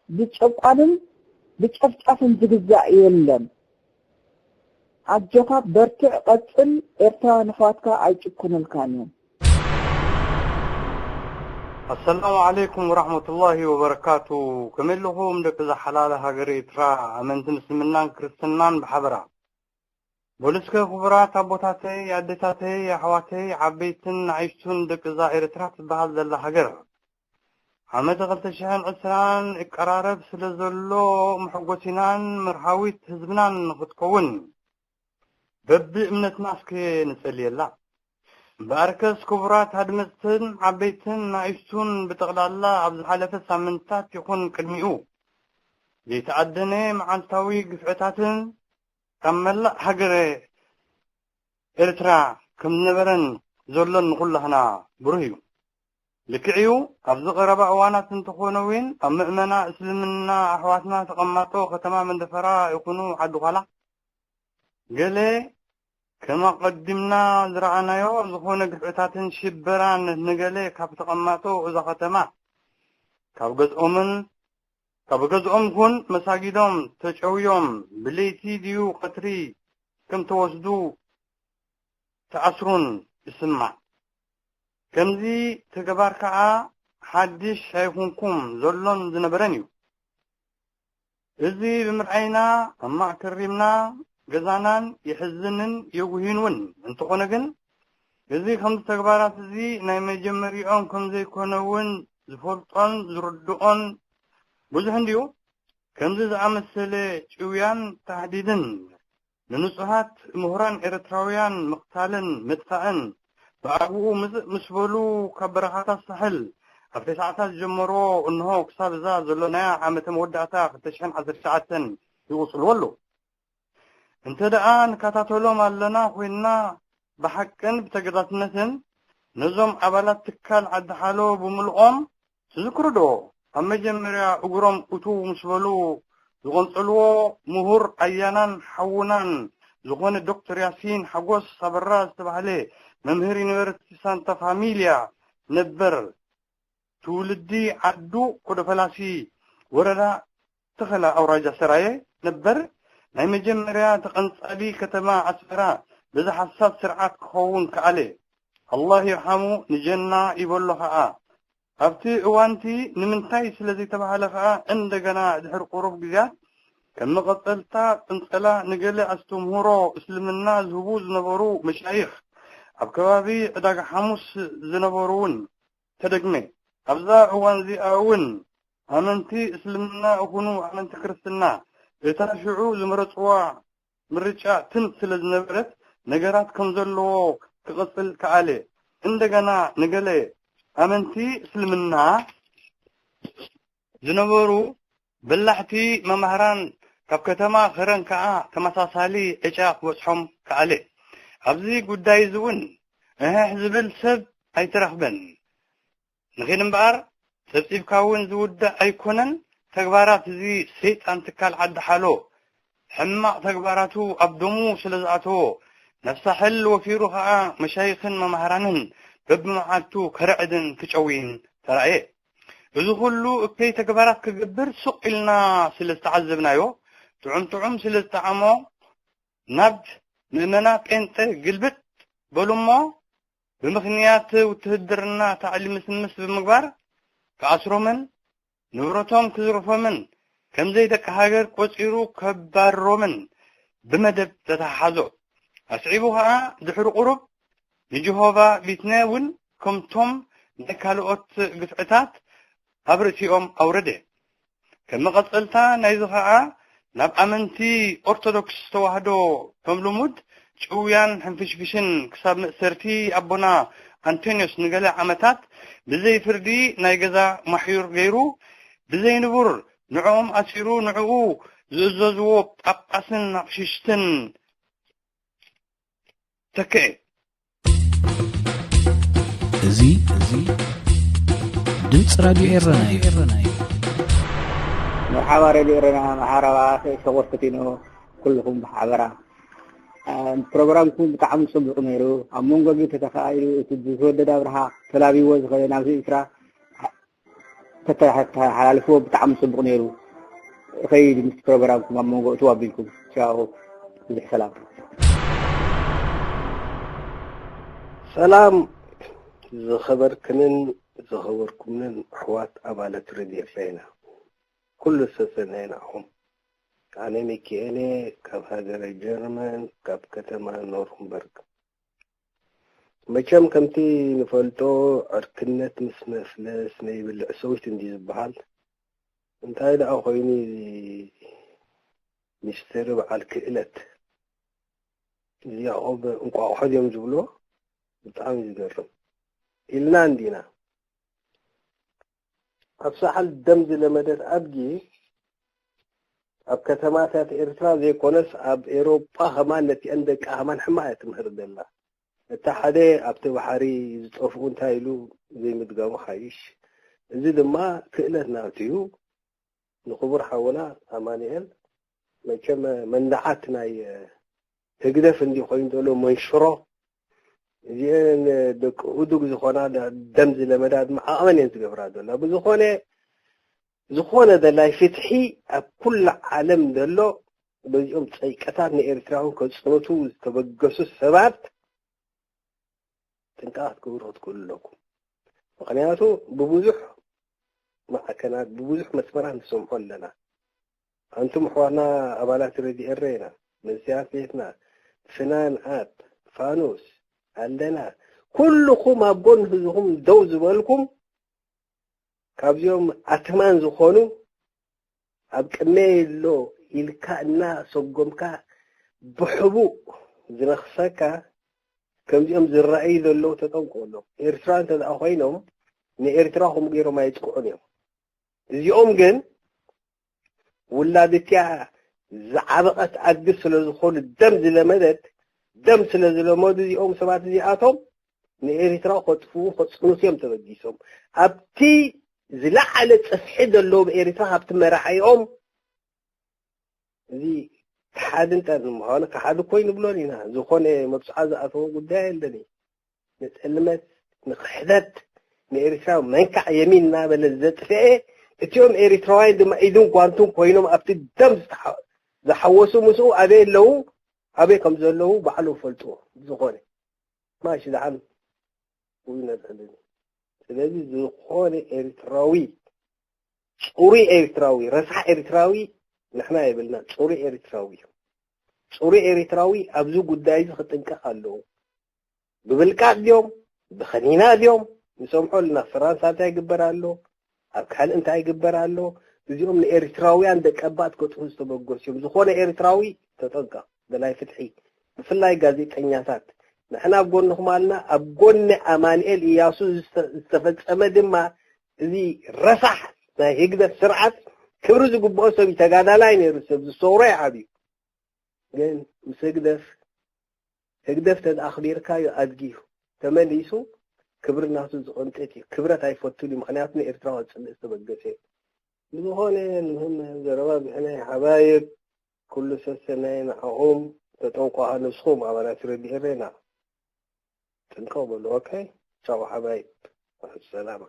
ብጨቋንን ብጨፍጫፍን ዝግዛእ የለን። ኣጆኻ በርትዕ፣ ቀጽል። ኤርትራውያን ኣሕዋትካ ኣይጭኩኑልካን እዮም። ኣሰላሙ ዓለይኩም ወራህመቱላሂ ወበረካቱ። ከመይ ኣለኹም ደቂ እዛ ሓላል ሃገር ኤርትራ፣ ኣመንቲ ምስልምናን ክርስትናን ብሓበራ? በሉ እስከ ክቡራት ኣቦታተይ፣ ኣዴታተይ፣ ኣሕዋተይ፣ ዓበይትን ንኣሽቱን ደቂ እዛ ኤርትራ ትበሃል ዘላ ሃገር፣ ዓመት ክልተ ሽሕን ዕስራን ይቀራረብ ስለ ዘሎ፣ መሐጎሲናን መርሃዊት ህዝብናን ንኽትከውን በብእምነትና እስከ ንጸልየላ። እምበኣርከስ ክቡራት ኣድመጽትን ዓበይትን ንኣሽቱን ብጠቕላላ፣ ኣብ ዝሓለፈ ሳምንታት ይኹን ቅድሚኡ ዘይተኣደነ መዓልታዊ ግፍዕታትን ካብ መላእ ሃገረ ኤርትራ ከም ዝነበረን ዘሎን ንኹላህና ብሩህ እዩ። ልክዕ እዩ፣ ኣብዚ ቀረባ እዋናት እንተኾነ እውን ኣብ ምእመና እስልምና ኣሕዋትና ተቐማጦ ከተማ መንደፈራ ይኹኑ ዓዲ ዃላ ገለ ከም ኣቐዲምና ዝረኣናዮ ዝኾነ ግፍዕታትን ሽበራን ንገለ ካብ ተቐማጦ እዛ ከተማ ካብ ገዝኦምን ካብ ገዝኦም ኩን መሳጊዶም ተጨውዮም ብለይቲ ድዩ ቀትሪ ከም ተወስዱ ተኣስሩን ይስማዕ። ከምዚ ተገባር ከኣ ሓድሽ ኣይኹንኩም ዘሎን ዝነበረን እዩ። እዚ ብምርኣይና ኣብ ማእከል ሪምና ገዛናን የሕዝንን የጉሂን እውን። እንተኾነ ግን፣ እዚ ከምዚ ተግባራት እዚ ናይ መጀመሪኦም ከም ዘይኮነ እውን ዝፈልጦን ዝርድኦን ብዙሕ እንድዩ። ከምዚ ዝኣመሰለ ጭውያን ታህዲድን ንንጹሃት ምሁራን ኤርትራውያን ምቕታልን ምጥፋእን ብኣግኡ ምጽእ ምስ በሉ፣ ካብ በረኻታት ሳሕል ኣብ ተስዓታት ዝጀመሮ፣ እንሆ ክሳብ እዛ ዘሎናያ ዓመተ መወዳእታ ክልተ ሽሕን ዓሰርተ ትሽዓተን ይቕጽልዎ ኣለዉ። እንተ ደኣ ንከታተሎም ኣለና ኮይንና፣ ብሓቅን ብተገዳስነትን ነዞም ኣባላት ትካል ዓዲ ሓሎ ብምልኦም ትዝክሩ ዶ? ኣብ መጀመርያ እግሮም እትው ምስ በሉ ዝቐንጸልዎ ምሁር ኣያናን ሓውናን ዝኾነ ዶክተር ያሲን ሓጎስ ኣበራ ዝተባህለ መምህር ዩኒቨርሲቲ ሳንታ ፋሚልያ ነበር። ትውልዲ ዓዱ ኮደፈላሲ ወረዳ ተኸላ ኣውራጃ ሰራየ ነበር። ናይ መጀመርያ ተቐንጻሊ ከተማ ኣስመራ በዚ ሓሳብ ስርዓት ክኸውን ከኣለ። ኣላህ ይርሓሙ ንጀና ይበሎ ኸኣ። ኣብቲ እዋንቲ ንምንታይ ስለ ዘይተባህለ ኸኣ እንደገና ድሕሪ ቁሩብ ግዜያት ከም መቐጸልታ ቅንጸላ ንገለ ኣስተምህሮ እስልምና ዝህቡ ዝነበሩ መሻይኽ ኣብ ከባቢ ዕዳጋ ሓሙስ ዝነበሩ እውን ተደግመ። ኣብዛ እዋን እዚኣ እውን ኣመንቲ እስልምና እኹኑ ኣመንቲ ክርስትና እታ ሽዑ ዝመረጽዋ ምርጫ ትም ስለ ዝነበረት ነገራት ከም ዘለዎ ክቕጽል ከኣለ። እንደገና ንገለ ኣመንቲ እስልምና ዝነበሩ በላሕቲ መማህራን ካብ ከተማ ከረን ከኣ ተመሳሳሊ ዕጫ ክበጽሖም ከኣለ። ኣብዚ ጉዳይ እዚ እውን እህሕ ዝብል ሰብ ኣይተረኽበን። ንኺድ እምበኣር ጸብጺብካ እውን ዝውዳእ ኣይኮነን። ተግባራት እዚ ሰይጣን ትካል ዓዲ ሓሎ ሕማቕ ተግባራቱ ኣብ ደሙ ስለ ዝኣተዎ፣ ናብ ሳሕል ወፊሩ ኸኣ መሻይኽን መማህራንን በብመዓልቱ ከርዕድን ክጨውይን ተራእየ። እዚ ኹሉ እከይ ተግባራት ክገብር ሱቕ ኢልና ስለ ዝተዓዘብናዮ፣ ጥዑም ጥዑም ስለ ዝጠዓሞ፣ ናብ ምእመና ጴንጠ ግልብጥ በሉ እሞ፣ ብምኽንያት ውትህድርና ታዕሊም ምስምስ ብምግባር ክኣስሮምን ንብረቶም ክዝርፎምን ከም ዘይደቂ ሃገር ቆጺሩ ከባርሮምን ብመደብ ተተሓሓዞ። ኣስዒቡ ኸኣ ድሕሪ ቁሩብ ንጀሆቫ ቢትነ እውን ከምቶም ናይ ካልኦት ግፍዕታት ኣብ ርእሲኦም ኣውረደ። ከም መቐጸልታ ናይዚ ኸኣ ናብ ኣመንቲ ኦርቶዶክስ ተዋህዶ ከም ልሙድ ጭውያን ሕንፍሽፍሽን ክሳብ መእሰርቲ ኣቦና ኣንቶንዮስ ንገለ ዓመታት ብዘይ ፍርዲ ናይ ገዛ ማሕዩር ገይሩ፣ ብዘይ ንቡር ንዕኦም ኣሲሩ ንዕኡ ዝእዘዝዎ ጳጳስን ኣቕሽሽትን ተክአ። እዚ፣ እዚ ድምፂ ራድዮ ኤረና እዩ። መርሓባ ሬድዮ ኤረና፣ መሓረባ ሸቆር ክትኖ ኩልኹም ብሓበራ። አ፣ ፕሮግራምኩም ብጣዕሚ ጽቡቕ ነይሩ። ኣብ መንጎ ግን ተተኻኢሉ እቲ ብዝወደድ ኣብርሃ ተላቢዎ ዝኸደ ናብዚ ኤርትራ ተተሓላልፍዎ ብጣዕሚ ጽቡቕ ነይሩ። እኸይድ ምስ ፕሮግራምኩም ኣብ መንጎ እትው ኣቢልኩም። ቻው፣ ብዙሕ ሰላም። ሰላም ዝኸበርክንን ዝኸበርኩምንን ኣሕዋት ኣባላት ሬድዮ ኤርትራ ኢና። ኩሉ ሰሰናይ ንዓኹም። ኣነ ሚኪኤል እየ፣ ካብ ሃገረ ጀርመን፣ ካብ ከተማ ኖርንበርግ። መቸም ከምቲ ንፈልጦ ዕርክነት ምስ መፍለስ ነይብልዕ ሰዊት እንዲ ዝበሃል። እንታይ ደኣ ኮይኑ እዚ ሚስተር በዓል ክእለት እዚ ያዕቆብ እንቋቑሖ ድዮም ዝብሎ? ብጣዕሚ ዝገርም። ኢልና እንዲና። ኣብ ሳሕል ደም ዝለመደት ኣድጊ ኣብ ከተማታት ኤርትራ ዘይኮነስ ኣብ ኤሮጳ ከማን ነቲአን ደቃ ከማን ሕማቕ እያ ትምህር ዘላ። እታ ሓደ ኣብቲ ባሕሪ ዝጠፍኡ እንታይ ኢሉ ዘይምድጋሙ ሓይሽ። እዚ ድማ ክእለት ናቱ እዩ። ንኽቡር ሓውና ኣማኑኤል መቸም መንደዓት ናይ ህግደፍ እንዲ ኮይኑ ዘሎ መንሽሮ እዚአን ደቂ እዱግ ዝኾና ደም ዝለመዳ ድማ ዓቕመን እየን ዝገብራ ዘላ። ብዝኾነ ዝኾነ ደላይ ፍትሒ ኣብ ኩላ ዓለም ዘሎ በዚኦም ጸይቀታት ንኤርትራውን ከጽንቱ ዝተበገሱ ሰባት ጥንቃቐ ክትገብሩ ክትክእሉ ኣለኩም። ምኽንያቱ ብብዙሕ ማዕከናት ብብዙሕ መስመራት ንሰምዖ ኣለና። ኣንቱም ኣሕዋትና ኣባላት ረድኤ ኤረ ኢና። መስያፌትና፣ ፍናን ኣፕ፣ ፋኑስ ኣለና። ኩልኹም ኣብ ጎን ህዝኹም ደው ዝበልኩም፣ ካብዚኦም ኣትማን ዝኾኑ፣ ኣብ ቅድመይ ኣሎ ኢልካ እናሰጎምካ ብሕቡእ ዝነኽሰካ፣ ከምዚኦም ዝረኣዩ ዘለዉ ተጠንቀቑሎም። ኤርትራ እንተ ደኣ ኮይኖም፣ ንኤርትራ ከምኡ ገይሮም ኣይጽቅዑን እዮም። እዚኦም ግን ውላድትያ ዝዓበቐት ኣድጊ ስለ ዝኾኑ፣ ደም ዝለመደት፣ ደም ስለ ዝለመዱ፣ እዚኦም ሰባት እዚኣቶም ንኤርትራ ከጥፍኡ ከጽንቱ እዮም ተበጊሶም። ኣብቲ ዝለዓለ ጽፍሒ ዘለዎም ኤርትራ፣ ካብቲ መራሒኦም፣ እዚ ከሓዲ እንተ ምዃኑ፣ ከሓዲ እኮ ኣይንብሎን ኢና። ዝኾነ መብጽዓ ዝኣተዎ ጉዳይ የለን እዩ። ንጥልመት፣ ንኽሕደት፣ ንኤርትራ መንካዕ የሚን እናበለ ዘጥፍኤ፣ እቲኦም ኤርትራውያን ድማ ኢድን ጓንቱን ኮይኖም ኣብቲ ደም ዝተሓ-፣ ዝሓወሱ ምስኡ ኣበይ ኣለዉ፣ ኣበይ ከም ዘለዉ ባዕሉ ፈልጥዎ። ዝኾነ ማሽ ዝዓም ውይ ነብዕልን። ስለዚ ዝኾነ ኤርትራዊ፣ ጽሩይ ኤርትራዊ፣ ረሳሕ ኤርትራዊ ንሕና የብልና። ጽሩይ ኤርትራዊ እዩ። ጽሩይ ኤርትራዊ ኣብዚ ጉዳይ እዚ ክጥንቀቕ ኣለዎ። ብብልቃጥ ድዮም፣ ብኸኒና ድዮም፣ ንሰምዖ ኣለና። ፍራንሳ እንታይ ይግበር ኣሎ፣ ኣብ ካልእ እንታይ ይግበር ኣሎ። እዚኦም ንኤርትራውያን ደቀባት ከጥፉ ዝተበገሱ እዮም። ዝኾነ ኤርትራዊ ተጠንቀቕ፣ ደላይ ፍትሒ፣ ብፍላይ ጋዜጠኛታት፣ ንሕና ኣብ ጎንኹም ኣልና። ኣብ ጎኒ ኣማኑኤል እያሱ ዝተ-፣ ዝተፈጸመ ድማ እዚ ረሳሕ ናይ ህግደፍ ስርዓት ክብሪ ዝግብኦ ሰብ እዩ። ተጋዳላይ ነይሩ፣ ሰብ ዝሰውሮ ይዓብዩ። ግን ምስ ህግደፍ፣ ህግደፍ ተኣኽቢርካዮ ኣድጊ እዩ። ተመሊሱ ክብሪ ናቱ ዝቕንጥጥ እዩ። ክብረት ኣይፈቱን እዩ። ምኽንያቱ ንኤርትራ ክጽልእ ዝተበገሰ እዩ። ብዝኾነ ንህም ዘረባ ብሕናይ ሓባይብ ኩሉ ሰሰናይ ንዓኹም። ተጠንቀቑ ንስኹም ኣባላት ረድኤ ሬና። ጥንቀቕ በሉ። ኦኬ፣ ቻው ሓባይብ። ሰላማ።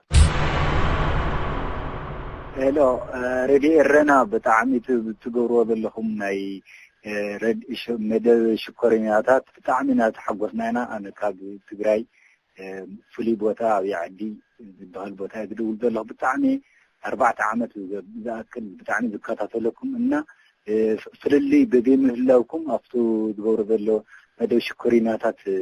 ሄሎ፣ እ፣ ረድኤ ኤረና፣ ብጣዕሚ እቲ ትገብርዎ ዘለኹም ናይ፣ እ፣ ረድ-፣ ሽ-፣ መደብ ሽኮሪናታት ብጣዕሚ ኢና ተሓጎስና ኢና። ኣነ ካብ ትግራይ፣ እ፣ ፍሉይ ቦታ ኣብ ዓዲ ዝበሃል ቦታ እየ ዝድውል ዘለኹ። ብጣዕሚ ኣርባዕተ ዓመት ዝገ-፣ ዝኣክል ብጣዕሚ ዝከታተለኩም እና፣ እ፣ ፍ-፣ ፍልልይ ብዘይምህላውኩም ኣብቱ ዝገብሮ ዘሎ መደብ ሽኮሪናታት፣ እ፣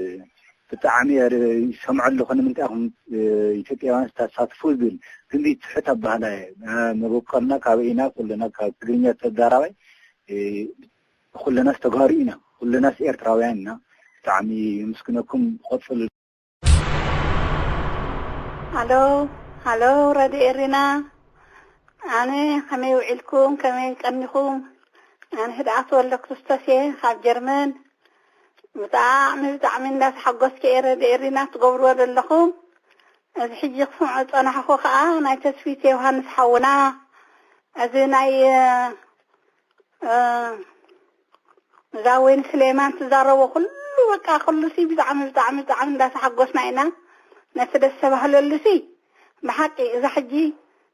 ብጣዕሚ እየ ይሰምዖ ኣለኹ። ንምንታይ ኢኹም፣ እ፣ ኢትዮጵያውያን ዝተሳትፉ ዝብል ግን ትሑት ኣባህላ እየ። እ፣ መበቆልና ካበይ ኢና? ኩልና ካብ ትግርኛ ተዛራባይ፣ እ፣ ኩለናስ ተጋሩ ኢና፣ ኩለናስ ኤርትራውያን ኢና። ብጣዕሚ የመስግነኩም። ቀጽሉ። ሃሎ፣ ሃሎ፣ ረድኤ ኤሪና። ኣነ ከመይ ውዒልኩም? ከመይ ቀኒኹም? ኣነ ህድኣት ወልደ ክርስቶስ እየ ካብ ጀርመን። ብጣዕሚ፣ ብጣዕሚ እንዳተሓጎስኩ እየ ረድኤ ኤሪና ትገብርዎ ዘለኹም። እዚ ሕጂ ክሰምዖ ዝጸናሕኩ ከኣ ናይ ተስፊት ዮሃንስ ሓውና፣ እዚ ናይ፣ እ፣ እዛ ወይኒ ስሌማን ትዛረቦ ኩሉ፣ በቃ ኩሉ ሲ ብጣዕሚ፣ ብጣዕሚ፣ ብጣዕሚ እንዳተሓጎስና ኢና። ነቲ ደስ ተባህለሉ ሲ ብሓቂ እዛ ሕጂ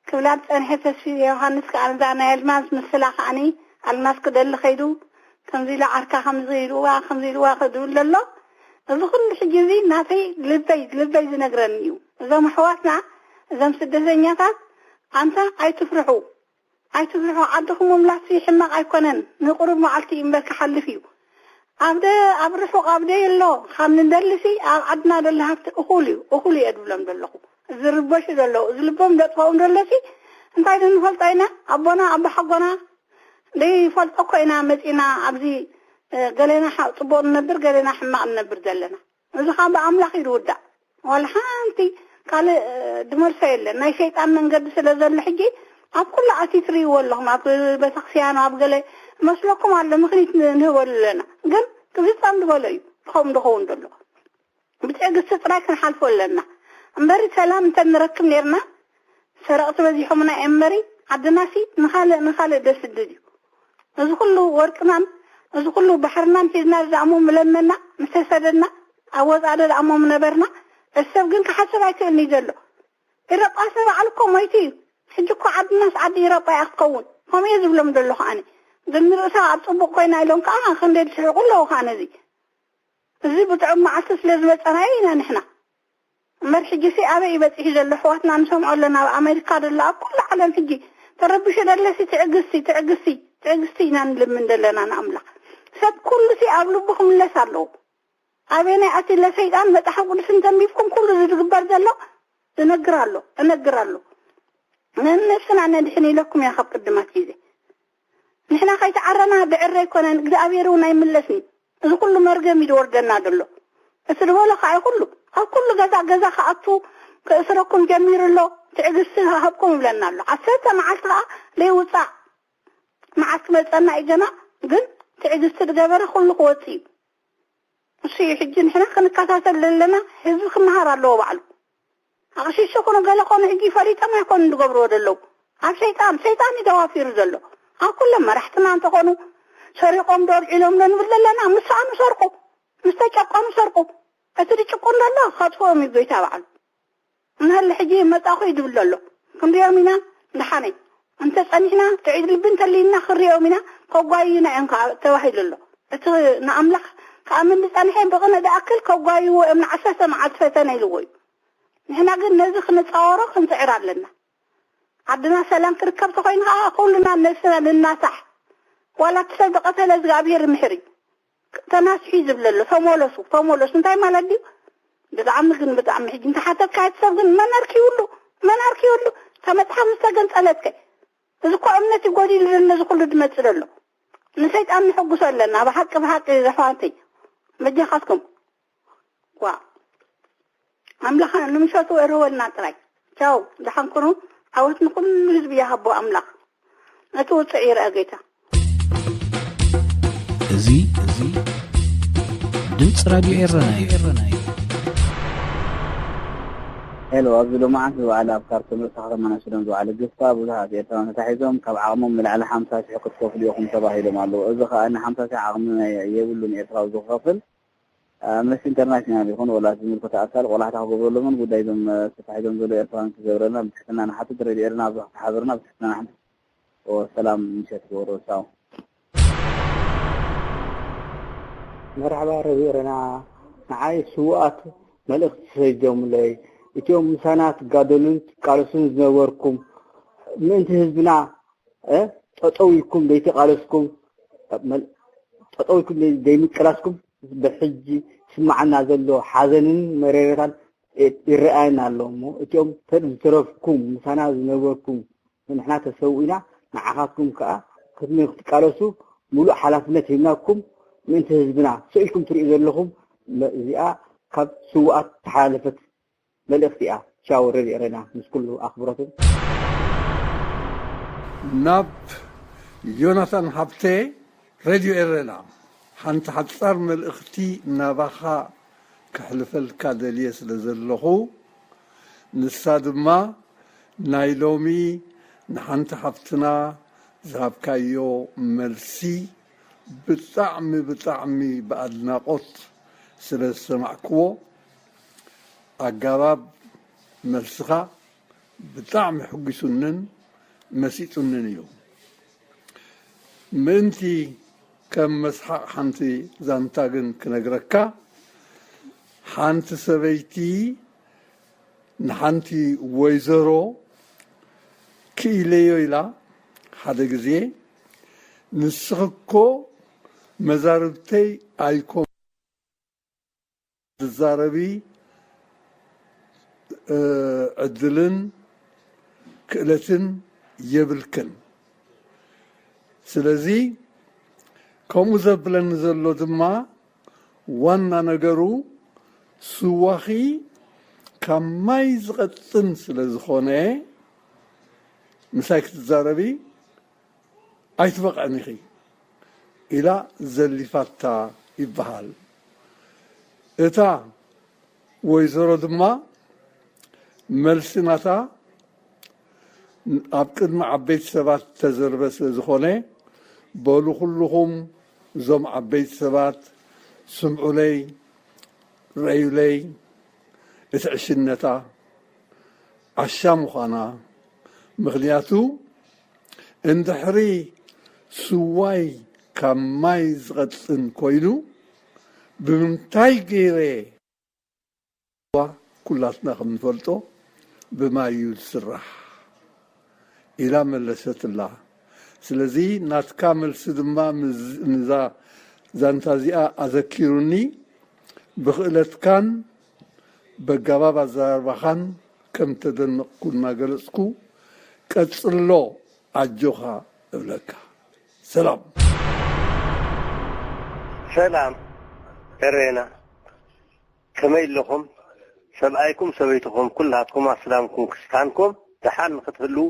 ክብላ ዝጸንሐ ተስፊ ዮሃንስ ከኣ ነዛ ናይ ኣልማዝ ምስላ ከኣኒ ኣልማዝ ክደሊ ከይዱ ከምዚ ኢሉ ዓርካ ከምዚ ኢልዋ፣ ከምዚ ኢልዋ ክድብል ዘሎ። እዚ ኩሉ ሕጂ እዚ ናተይ ልበይ፣ ልበይ ዝነግረኒ እዩ። እዞም ኣሕዋትና፣ እዞም ስደተኛታት ኣንታ ኣይትፍርሑ። ኣይትፍርሑ፣ ዓድኹም ምምላስ ሕማቕ ኣይኮነን። ንቁሩብ መዓልቲ እዩ እምበር ክሓልፍ እዩ። ኣብ ደ-፣ ኣብ ርሑቕ ኣብ ደይ ኣሎ፣ ካብ ንደልሲ ኣብ ዓድና ደሎ ሃብቲ እኹል እዩ፣ እኹል እየ ድብሎም ዘለኹ። ዝርበሹ ዘለዉ፣ እዚ ልቦም ዘጥፍኦም ደሎሲ እንታይ ዶ ንፈልጦ ኢና? ኣቦና ኣቦሓጎና ደይፈልጦ እኮ ኢና መጺና ኣብዚ፣ እ፣ ገሌና ሓ-፣ ጽቡቕ ንነብር፣ ገሌና ሕማቕ ንነብር ዘለና። እዚ ኸዓ ብኣምላኽ እዩ ዝውዳእ። ዋላ ሓንቲ ካልእ፣ እ፣ ድመልሶ የለን። ናይ ሰይጣን መንገዲ ስለ ዘሎ ሕጂ ኣብ ኩሉ ኣቲ ትርእይዎ ኣለኹም። ኣብ ቤተክርስትያን፣ ኣብ ገለ መስለኩም ኣሎ፣ ምኽኒት ን-፣ ንህበሉ ኣለና። ግን ክፍጸም ዝበሎ እዩ። ከምኡ ዝኸውን ዘሎ። ብትዕግስቲ ጥራይ ክንሓልፎ ኣለና። እምበሪ ሰላም እንተ ንረክብ ኔርና፣ ሰረቕቲ በዚሖምና እዮም እምበሪ፣ ዓድናሲ ንኻልእ፣ ንኻልእ ደስድድ እዩ። እዚ ኩሉ ወርቅናን፣ እዚ ኩሉ ባሕርናን ሒዝና ዝኣሞ ምለመና፣ ምተሰደድና፣ ኣብ ወጻኢ ደኣ እሞ ምነበርና። እዚ ሰብ ግን ክሓስብ ኣይክእልን እዩ ዘሎ። ኢረጳስ ንባዕሉ እኮ ሞይቱ እዩ። ሕጂ እኮ ዓድናስ ዓዲ ኢረጳ እያ ክትከውን። ከምኡ እየ ዝብሎም ዘለኹ ኣነ። ግን ንርእሳ ኣብ ጽቡቕ ኮይና ኢሎም ከኣ ክንደይ ዝስሕቁ ኣለዉ ከኣ ነዚ። እዚ ብጥዑም መዓልቲ ስለ ዝበጸና ኢና ንሕና። እምበር ሕጂሲ ኣበይ እዩ በጺሑ ዘሎ? ኣሕዋትና ንሰምዖ ኣለና፣ ኣብ ኣሜሪካ ደሎ፣ ኣብ ኩሉ ዓለም ሕጂ ተረቢሹ ደለሲ ትዕግስቲ፣ ትዕግስቲ፣ ትዕግስቲ ኢና ንልምን ዘለና ንኣምላኽ። ሰብ ኩሉ ሲ ኣብ ልቡ ክምለስ ኣለዎ። ኣበየናይ ኣትለ ሰይጣን መጽሓፍ ቅዱስ እንተንቢብኩም ኩሉ ዝግበር ዘሎ እነግር ኣሎ እነግር ኣሎ። ነንነብስና ነድሕን ኢለኩም እያ ካብ ቅድማት ግዜ። ንሕና ከይተዓረና ብዕረ ኣይኮነን፣ እግዚኣብሔር እውን ኣይምለስን። እዚ ኩሉ መርገም እዩ ዝወርደና ዘሎ። እቲ ዝበሎ ከዓ ኩሉ ኣብ ኩሉ ገዛ ገዛ ክኣቱ ክእስረኩም ጀሚሩ ኣሎ። ትዕግስቲ ሃብኩም ይብለና ኣሎ። ዓሰርተ መዓልቲ ከዓ ለይውፃእ መዓት ክመፀና እዩ ገና። ግን ትዕግስቲ ዝገበረ ኩሉ ክወፅእ እዩ። እሱ እዩ ሕጂ ንሕና ክንከታተል ዘለና። ህዝቢ ክመሃር ኣለዎ ባዕሉ። ኣቕሽሽ ኮኑ ገለ ኮኑ ሕጂ ፈሊጦም ኣይኮኑን ዝገብርዎ ዘለዉ። ኣብ ሰይጣን ሰይጣን እዩ ተዋፊሩ ዘሎ። ኣብ ኩሎም መራሕትና እንተኾኑ ሰሪቖም ዶ ኣልዒሎም ዶ ንብል ዘለና። ምስ ሰኣኑ ሰርቁ፣ ምስ ተጨቆኑ ሰርቁ። እቲ ዝጭቁን ዘሎ ከጥፍኦም እዩ ጎይታ ባዕሉ። እናለ ሕጂ መጻኹ እዩ ዝብል ዘሎ። ክንሪኦም ኢና። ደሓነይ እንተ ጸኒሕና፣ ትዕድ ልቢ እንተልይና ክንሪኦም ኢና። ከጓይዩና እዮም ከዓ ተባሂሉ ኣሎ። እቲ ንኣምላኽ ክኣምን ዝጸንሐ ብቕነ ዝኣክል ከጓይዎ እዮም። ንዓሰርተ መዓልቲ ፈተነ ኢልዎ እዩ። ንሕና ግን ነዚ ክንጻወሮ ክንጽዕር ኣለና። ዓድና ሰላም ክርከብ ተኾይኑ ከዓ ኩልና ነብስና ንናሳሕ። ዋላ እቲ ሰብ ዝቐተለ እግዚኣብሔር ይምሕር እዩ። ተናስሒ ዝብለ ኣሎ። ተመለሱ፣ ተመለሱ። እንታይ ማለት ድዩ? ብጣዕሚ ግን፣ ብጣዕሚ ሕጂ እንተሓተትካ እቲ ሰብ ግን መን ኣርኪ ይብሉ፣ መን ኣርኪ ይብሉ። እታ መጽሓፍ ዝተገንጸለትከ? እዚ እኮ እምነት ይጎዲሉ ነዚ ኩሉ ዝመጽእ ዘሎ። ንሰይጣን ንሕጉሶ ኣለና። ብሓቂ፣ ብሓቂ ዘሕዋንተይ፣ በጃኻትኩም። ዋ፣ ኣምላኽ ንምሸቱ እርወልና ጥራይ። ቻው፣ ደሓን ኩኑ። ዓወት ንኩሉ ህዝቢ ይሃቦ ኣምላኽ። ነቲ ውፅዕ ይርአ ጌታ። እዚ፣ እዚ ድምፂ ራድዮ ኤረና እዩ። ሄሎ፣ ኣብዚ ሎማዓንቲ ዝወዓለ ኣብ ካርቱም ርእሰ ከተማ ናይሱዳን ዝወዓለ ግፋ ብዙሓት ኤርትራውያን ተታሒዞም ካብ ዓቕሞም ንላዕሊ ሓምሳ ሽሕ ክትከፍሉ ኢኹም ተባሂሎም ኣለዉ። እዚ ከኣ ንሓምሳ ሽሕ ዓቕሚ ናይ የብሉን ኤርትራዊ ዝኸፍል ኣምነስቲ ኢንተርናሽናል ይኹን ወላ እቲ ዝምልከቶ ኣካል ቆላሕታ ክገብረሎምን ጉዳይ እዞም ተታሒዞም ዘለዉ ኤርትራውያን ክገብረልና ብትሕትና ንሓትት። ሬድዮ ኤረና ኣብዚ ክትሓብርና ብትሕትና ንሓትት። ሰላም ምሸት ክገብሮ ቻው። መርሓባ ረድዮ ኤረና፣ ንዓይ ስዉኣት መልእኽቲ ሰዲዶምለይ። እቲኦም ምሳና ትጋደሉን ትቃለሱን ዝነበርኩም ምእንቲ ህዝብና እ ጠጠው ኢልኩም ዘይተቃለስኩም ጠጠው ኢልኩም ዘይምቅላስኩም ብሕጂ ስማዓና ዘሎ ሓዘንን መሬረታን ይረኣየና ኣሎ እሞ እቲኦም ዝተረፍኩም ምሳና ዝነበርኩም ንሕና ተሰዊእና ንዓኻትኩም ከዓ ክትቃለሱ ሙሉእ ሓላፍነት ሂብናኩም ምእንቲ ህዝብና ስኢልኩም ትሪኡ ዘለኹም እዚኣ ካብ ስውኣት ተሓላለፈት መልእኽቲ እያ። ቻው ረድዮ ኤረና ምስ ኩሉ ኣኽብሮትን። ናብ ዮናታን ሃብተ ሬድዮ ኤረና ሓንቲ ሓጻር መልእኽቲ ናባኻ ከሕልፈልካ ደልየ ስለ ዘለኹ ንሳ ድማ ናይ ሎሚ ንሓንቲ ሓፍትና ዝሃብካዮ መልሲ ብጣዕሚ ብጣዕሚ ብኣድናቖት ስለ ዝሰማዕክዎ ኣጋባብ መልስኻ ብጣዕሚ ሕጒሱንን መሲጡንን እዩ። ምእንቲ ከም መስሓቕ ሓንቲ ዛንታ ግን ክነግረካ፣ ሓንቲ ሰበይቲ ንሓንቲ ወይዘሮ ክኢለዮ ኢላ ሓደ ግዜ፣ ንስኺ እኮ መዛርብተይ ኣይኮ ትዛረቢ ዕድልን ክእለትን የብልክን። ስለዚ ከምኡ ዘብለኒ ዘሎ ድማ ዋና ነገሩ ስዋኺ ካብ ማይ ዝቐጥን ስለ ዝኾነ ምሳይ ክትዛረቢ ኣይትበቕዕን ኢኺ ኢላ ዘሊፋታ ይበሃል። እታ ወይዘሮ ድማ መልሲ ናታ ኣብ ቅድሚ ዓበይቲ ሰባት ተዘርበ ስለ ዝኾነ፣ በሉ ኩልኹም እዞም ዓበይቲ ሰባት ስምዑለይ፣ ረእዩለይ፣ እቲ ዕሽነታ ዓሻ ምዃና፣ ምኽንያቱ እንድሕሪ ስዋይ ካብ ማይ ዝቐጥን ኮይኑ ብምንታይ ገይረ ስዋ ኩላትና ከም ንፈልጦ ብማይ እዩ ዝስራሕ ኢላ መለሰትላ። ስለዚ ናትካ መልሲ ድማ ንዛ ዛንታ እዚኣ ኣዘኪሩኒ። ብኽእለትካን በጋባብ ኣዘራርባኻን ከም ተደነቕኩ እናገለጽኩ፣ ቀጽሎ ኣጆኻ እብለካ። ሰላም። ሰላም ኤሬና፣ ከመይ ኣለኹም? ሰብኣይኩም ሰበይትኹም ኩላትኩም ኣስላምኩም ክስታንኩም ደሓን ንክትህልዉ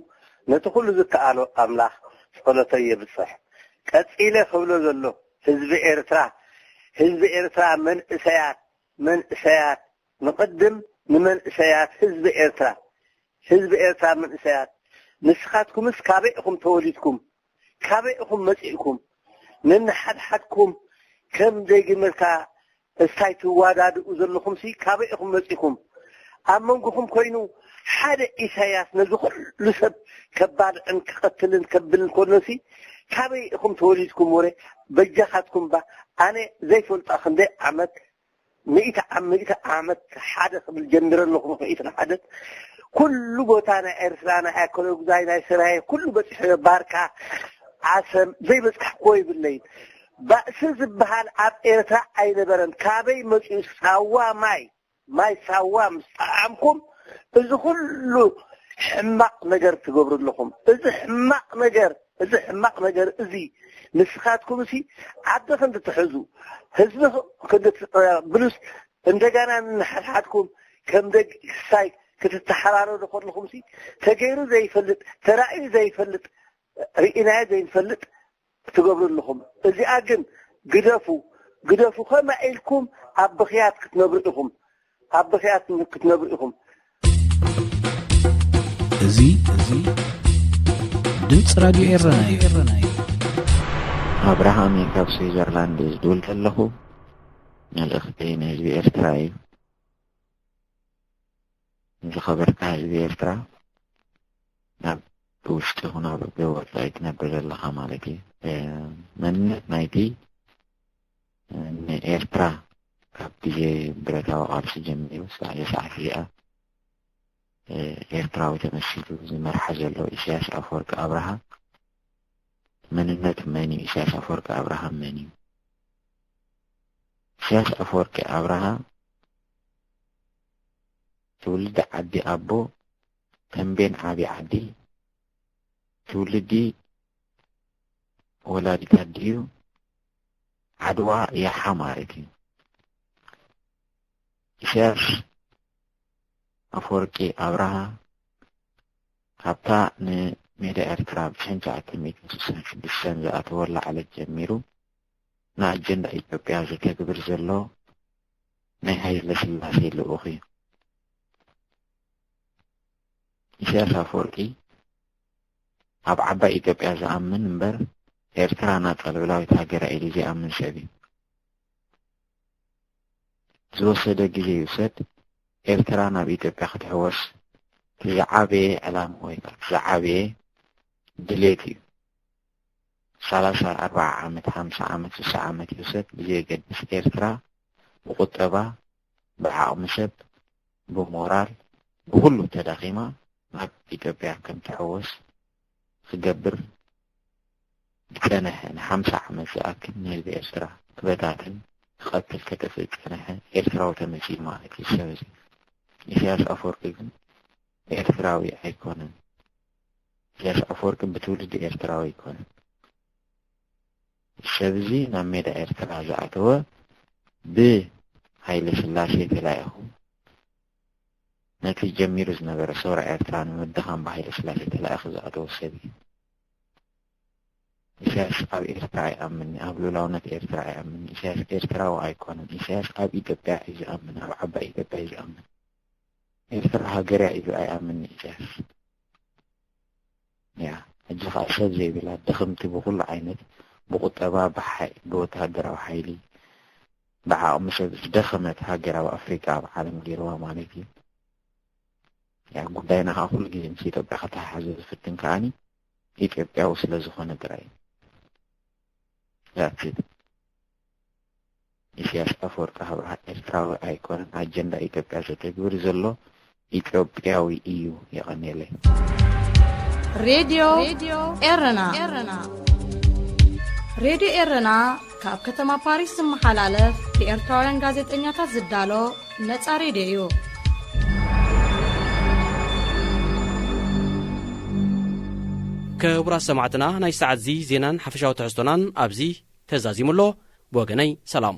ነቲ ኩሉ ዝከኣሎ ኣምላኽ ጸሎተይ የብጽሕ። ቀጺለ ክብሎ ዘሎ ህዝቢ ኤርትራ፣ ህዝቢ ኤርትራ መንእሰያት፣ መንእሰያት ንቕድም፣ ንመንእሰያት ህዝቢ ኤርትራ፣ ህዝቢ ኤርትራ መንእሰያት፣ ንስኻትኩምስ ካበይ ኢኹም ተወሊድኩም? ካበይ ኢኹም መጺእኩም? ነንሓድሓድኩም ከም ዘይግመልካ እስታይ ትዋዳድኡ ዘለኹምሲ ካበይ ኢኹም መጺእኩም? ኣብ መንጎኹም ኮይኑ ሓደ ኢሳያስ ነዚ ኩሉ ሰብ ከባልዕን ክቐትልን ከብልን ከሎሲ ካበይ ኢኹም ተወሊድኩም? ወረ በጃኻትኩም ባ። ኣነ ዘይፈልጣ ክንደይ ዓመት፣ ሚእቲ ዓም- ሚእቲ ዓመት ሓደ ክብል ጀሚረ ኣለኹ። ሚእትን ሓደን ኩሉ ቦታ ናይ ኤርትራ፣ ናይ ኣከለጉዛይ፣ ናይ ሰራየ ኩሉ በጺሐ፣ ባርካ፣ ዓሰብ ዘይበጻሕክዎ ይብለይን። ባእሲ ዝበሃል ኣብ ኤርትራ ኣይነበረን። ካበይ መጺኡ? ሳዋ ማይ፣ ማይ ሳዋ ምስ ጠዓምኩም እዚ ኩሉ ሕማቕ ነገር ትገብሩ ኣለኹም። እዚ ሕማቕ ነገር፣ እዚ ሕማቕ ነገር እዚ ንስኻትኩም ሲ ዓዲ ክንዲ ትሕዙ፣ ህዝቢ ክንዲ ትብሉስ እንደገና ንሓድሓድኩም ከም ደግ ክሳይ ክትተሓራረዱ ከለኹም ሲ ተገይሩ ዘይፈልጥ፣ ተራእዩ ዘይፈልጥ፣ ርኢናዮ ዘይንፈልጥ ትገብሩ ኣለኹም። እዚኣ ግን ግደፉ፣ ግደፉ። ከመይ ኢልኩም ኣብ ብኽያት ክትነብሩ ኢኹም? ኣብ ብኽያት ክትነብሩ ኢኹም። እዚ እዚ ድምፂ ራድዮ ኤረና እዩ። ኣብርሃም ካብ ስዊዘርላንድ ዝድውል ዘለኹ። መልእኽተይ ንህዝቢ ኤርትራ እዩ። ዝኸበርካ ህዝቢ ኤርትራ፣ ኣብ ውሽጢ ይኹን ኣብ ደገ ወጻኢ ትነብር ዘለኻ ማለት እዩ። መንነት ናይቲ ንኤርትራ ካብ ግዜ ብረታዊ ቃልሲ ጀሚሩ እስካዕ እዛ ሰዓት እዚኣ ኤርትራዊ ተመሲሉ ዝመርሓ ዘሎ ኢሳያስ ኣፈወርቂ ኣብርሃ መንነቱ መን እዩ? ኢሳያስ ኣፈወርቂ ኣብርሃ መን እዩ? ኢሳያስ ኣፈወርቂ ኣብርሃ ትውልዲ ዓዲ ኣቦ ተምቤን ዓቢ ዓዲ፣ ትውልዲ ወላዲት ኣዲኡ ዓድዋ ያሓ ማለት እዩ። ኢሳያስ ኣፈወርቂ ኣብርሃ ካብታ ንሜዳ ኤርትራ ብሽሕን ትሽዓተ ሚእትን ስሳን ሽዱሽተን ዝኣተወላ ዕለት ጀሚሩ ንኣጀንዳ ኢትዮጵያ ዘተግብር ዘሎ ናይ ሃይለ ስላሴ ልኡኽ እዩ። ኢሳያስ ኣፈወርቂ ኣብ ዓባይ ኢትዮጵያ ዝኣምን እምበር ኤርትራ ናጻ ልኡላዊት ሃገራ ኢሉ ዘይኣምን ሰብ እዩ። ዝወሰደ ግዜ ይውሰድ፣ ኤርትራ ናብ ኢትዮጵያ ክትሕወስ እቲ ዝዓበየ ዕላማ ወይ ከዓ እቲ ዝዓበየ ድሌት እዩ። ሰላሳ፣ ኣርባዓ ዓመት፣ ሓምሳ ዓመት፣ ስሳ ዓመት ይውሰድ ብዘየገድስ ኤርትራ ብቁጠባ፣ ብዓቕሚ ሰብ፣ ብሞራል፣ ብኹሉ ተዳኺማ ናብ ኢትዮጵያ ከም ትሕወስ ክገብር ዝጸነሐ ንሓምሳ ዓመት ዝኣክል ንህዝቢ ኤርትራ ክበታትን ክቐትል ከጥፍእ ዝጸነሐ ኤርትራዊ ተመሲሉ ማለት እዩ። ሰብ እዚ ኢሳያስ ኣፈወርቂ ግን ኤርትራዊ ኣይኮነን። ኢሳያስ ኣፈወርቂ ብትውልዲ ኤርትራዊ ኣይኮነን። ሰብ እዚ ናብ ሜዳ ኤርትራ ዝኣተወ ብሃይለ ስላሴ ተላኢኹ ነቲ ጀሚሩ ዝነበረ ሰውራ ኤርትራ ንምድኻም ብሃይለ ስላሴ ተላኢኹ ዝኣተወ ሰብ እዩ። ኢሳያስ ኣብ ኤርትራ ኣይኣምን፣ ኣብ ሉላውነት ኤርትራ ኣይኣምን። ኢሳያስ ኤርትራዊ ኣይኮነን። ኢሳያስ ኣብ ኢትዮጵያ እዩ ዝኣምን፣ ኣብ ዓባይ ኢትዮጵያ እዩ ዝኣምን። ኤርትራ ሃገርያ ኢሉ ኣይኣምን ኢሳያስ። ያ ሕጂ ከዓ ሰብ ዘይብላ ድኽምቲ ብኩሉ ዓይነት ብቁጠባ፣ ብሓይ- ብወተሃደራዊ ሓይሊ፣ ብዓቕሚ ሰብ ዝደኸመት ሃገር ኣብ ኣፍሪቃ ኣብ ዓለም ገይርዋ ማለት እዩ። ያ ጉዳይና ከዓ ኩሉ ግዜ ምስ ኢትዮጵያ ከተሓሓዞ ዝፍትን ከዓኒ ኢትዮጵያዊ ስለ ዝኾነ ጥራይ እዩ። That's it። ኢሳያስ ኣፈወርቂ ኣብርሃ ኤርትራዊ ኣይኮነን። ኣጀንዳ ኢትዮጵያ ዘተግብር ዘሎ ኢትዮጵያዊ እዩ። የቐንየለይ። ሬድዮ ኤረና ሬድዮ ኤረና ካብ ከተማ ፓሪስ ዝመሓላለፍ ብኤርትራውያን ጋዜጠኛታት ዝዳሎ ነጻ ሬድዮ እዩ። ክቡራት ሰማዕትና፣ ናይ ሰዓት እዚ ዜናን ሓፈሻዊ ትሕዝቶናን ኣብዚ ተዛዚሙ ኣሎ። ብወገነይ ሰላም።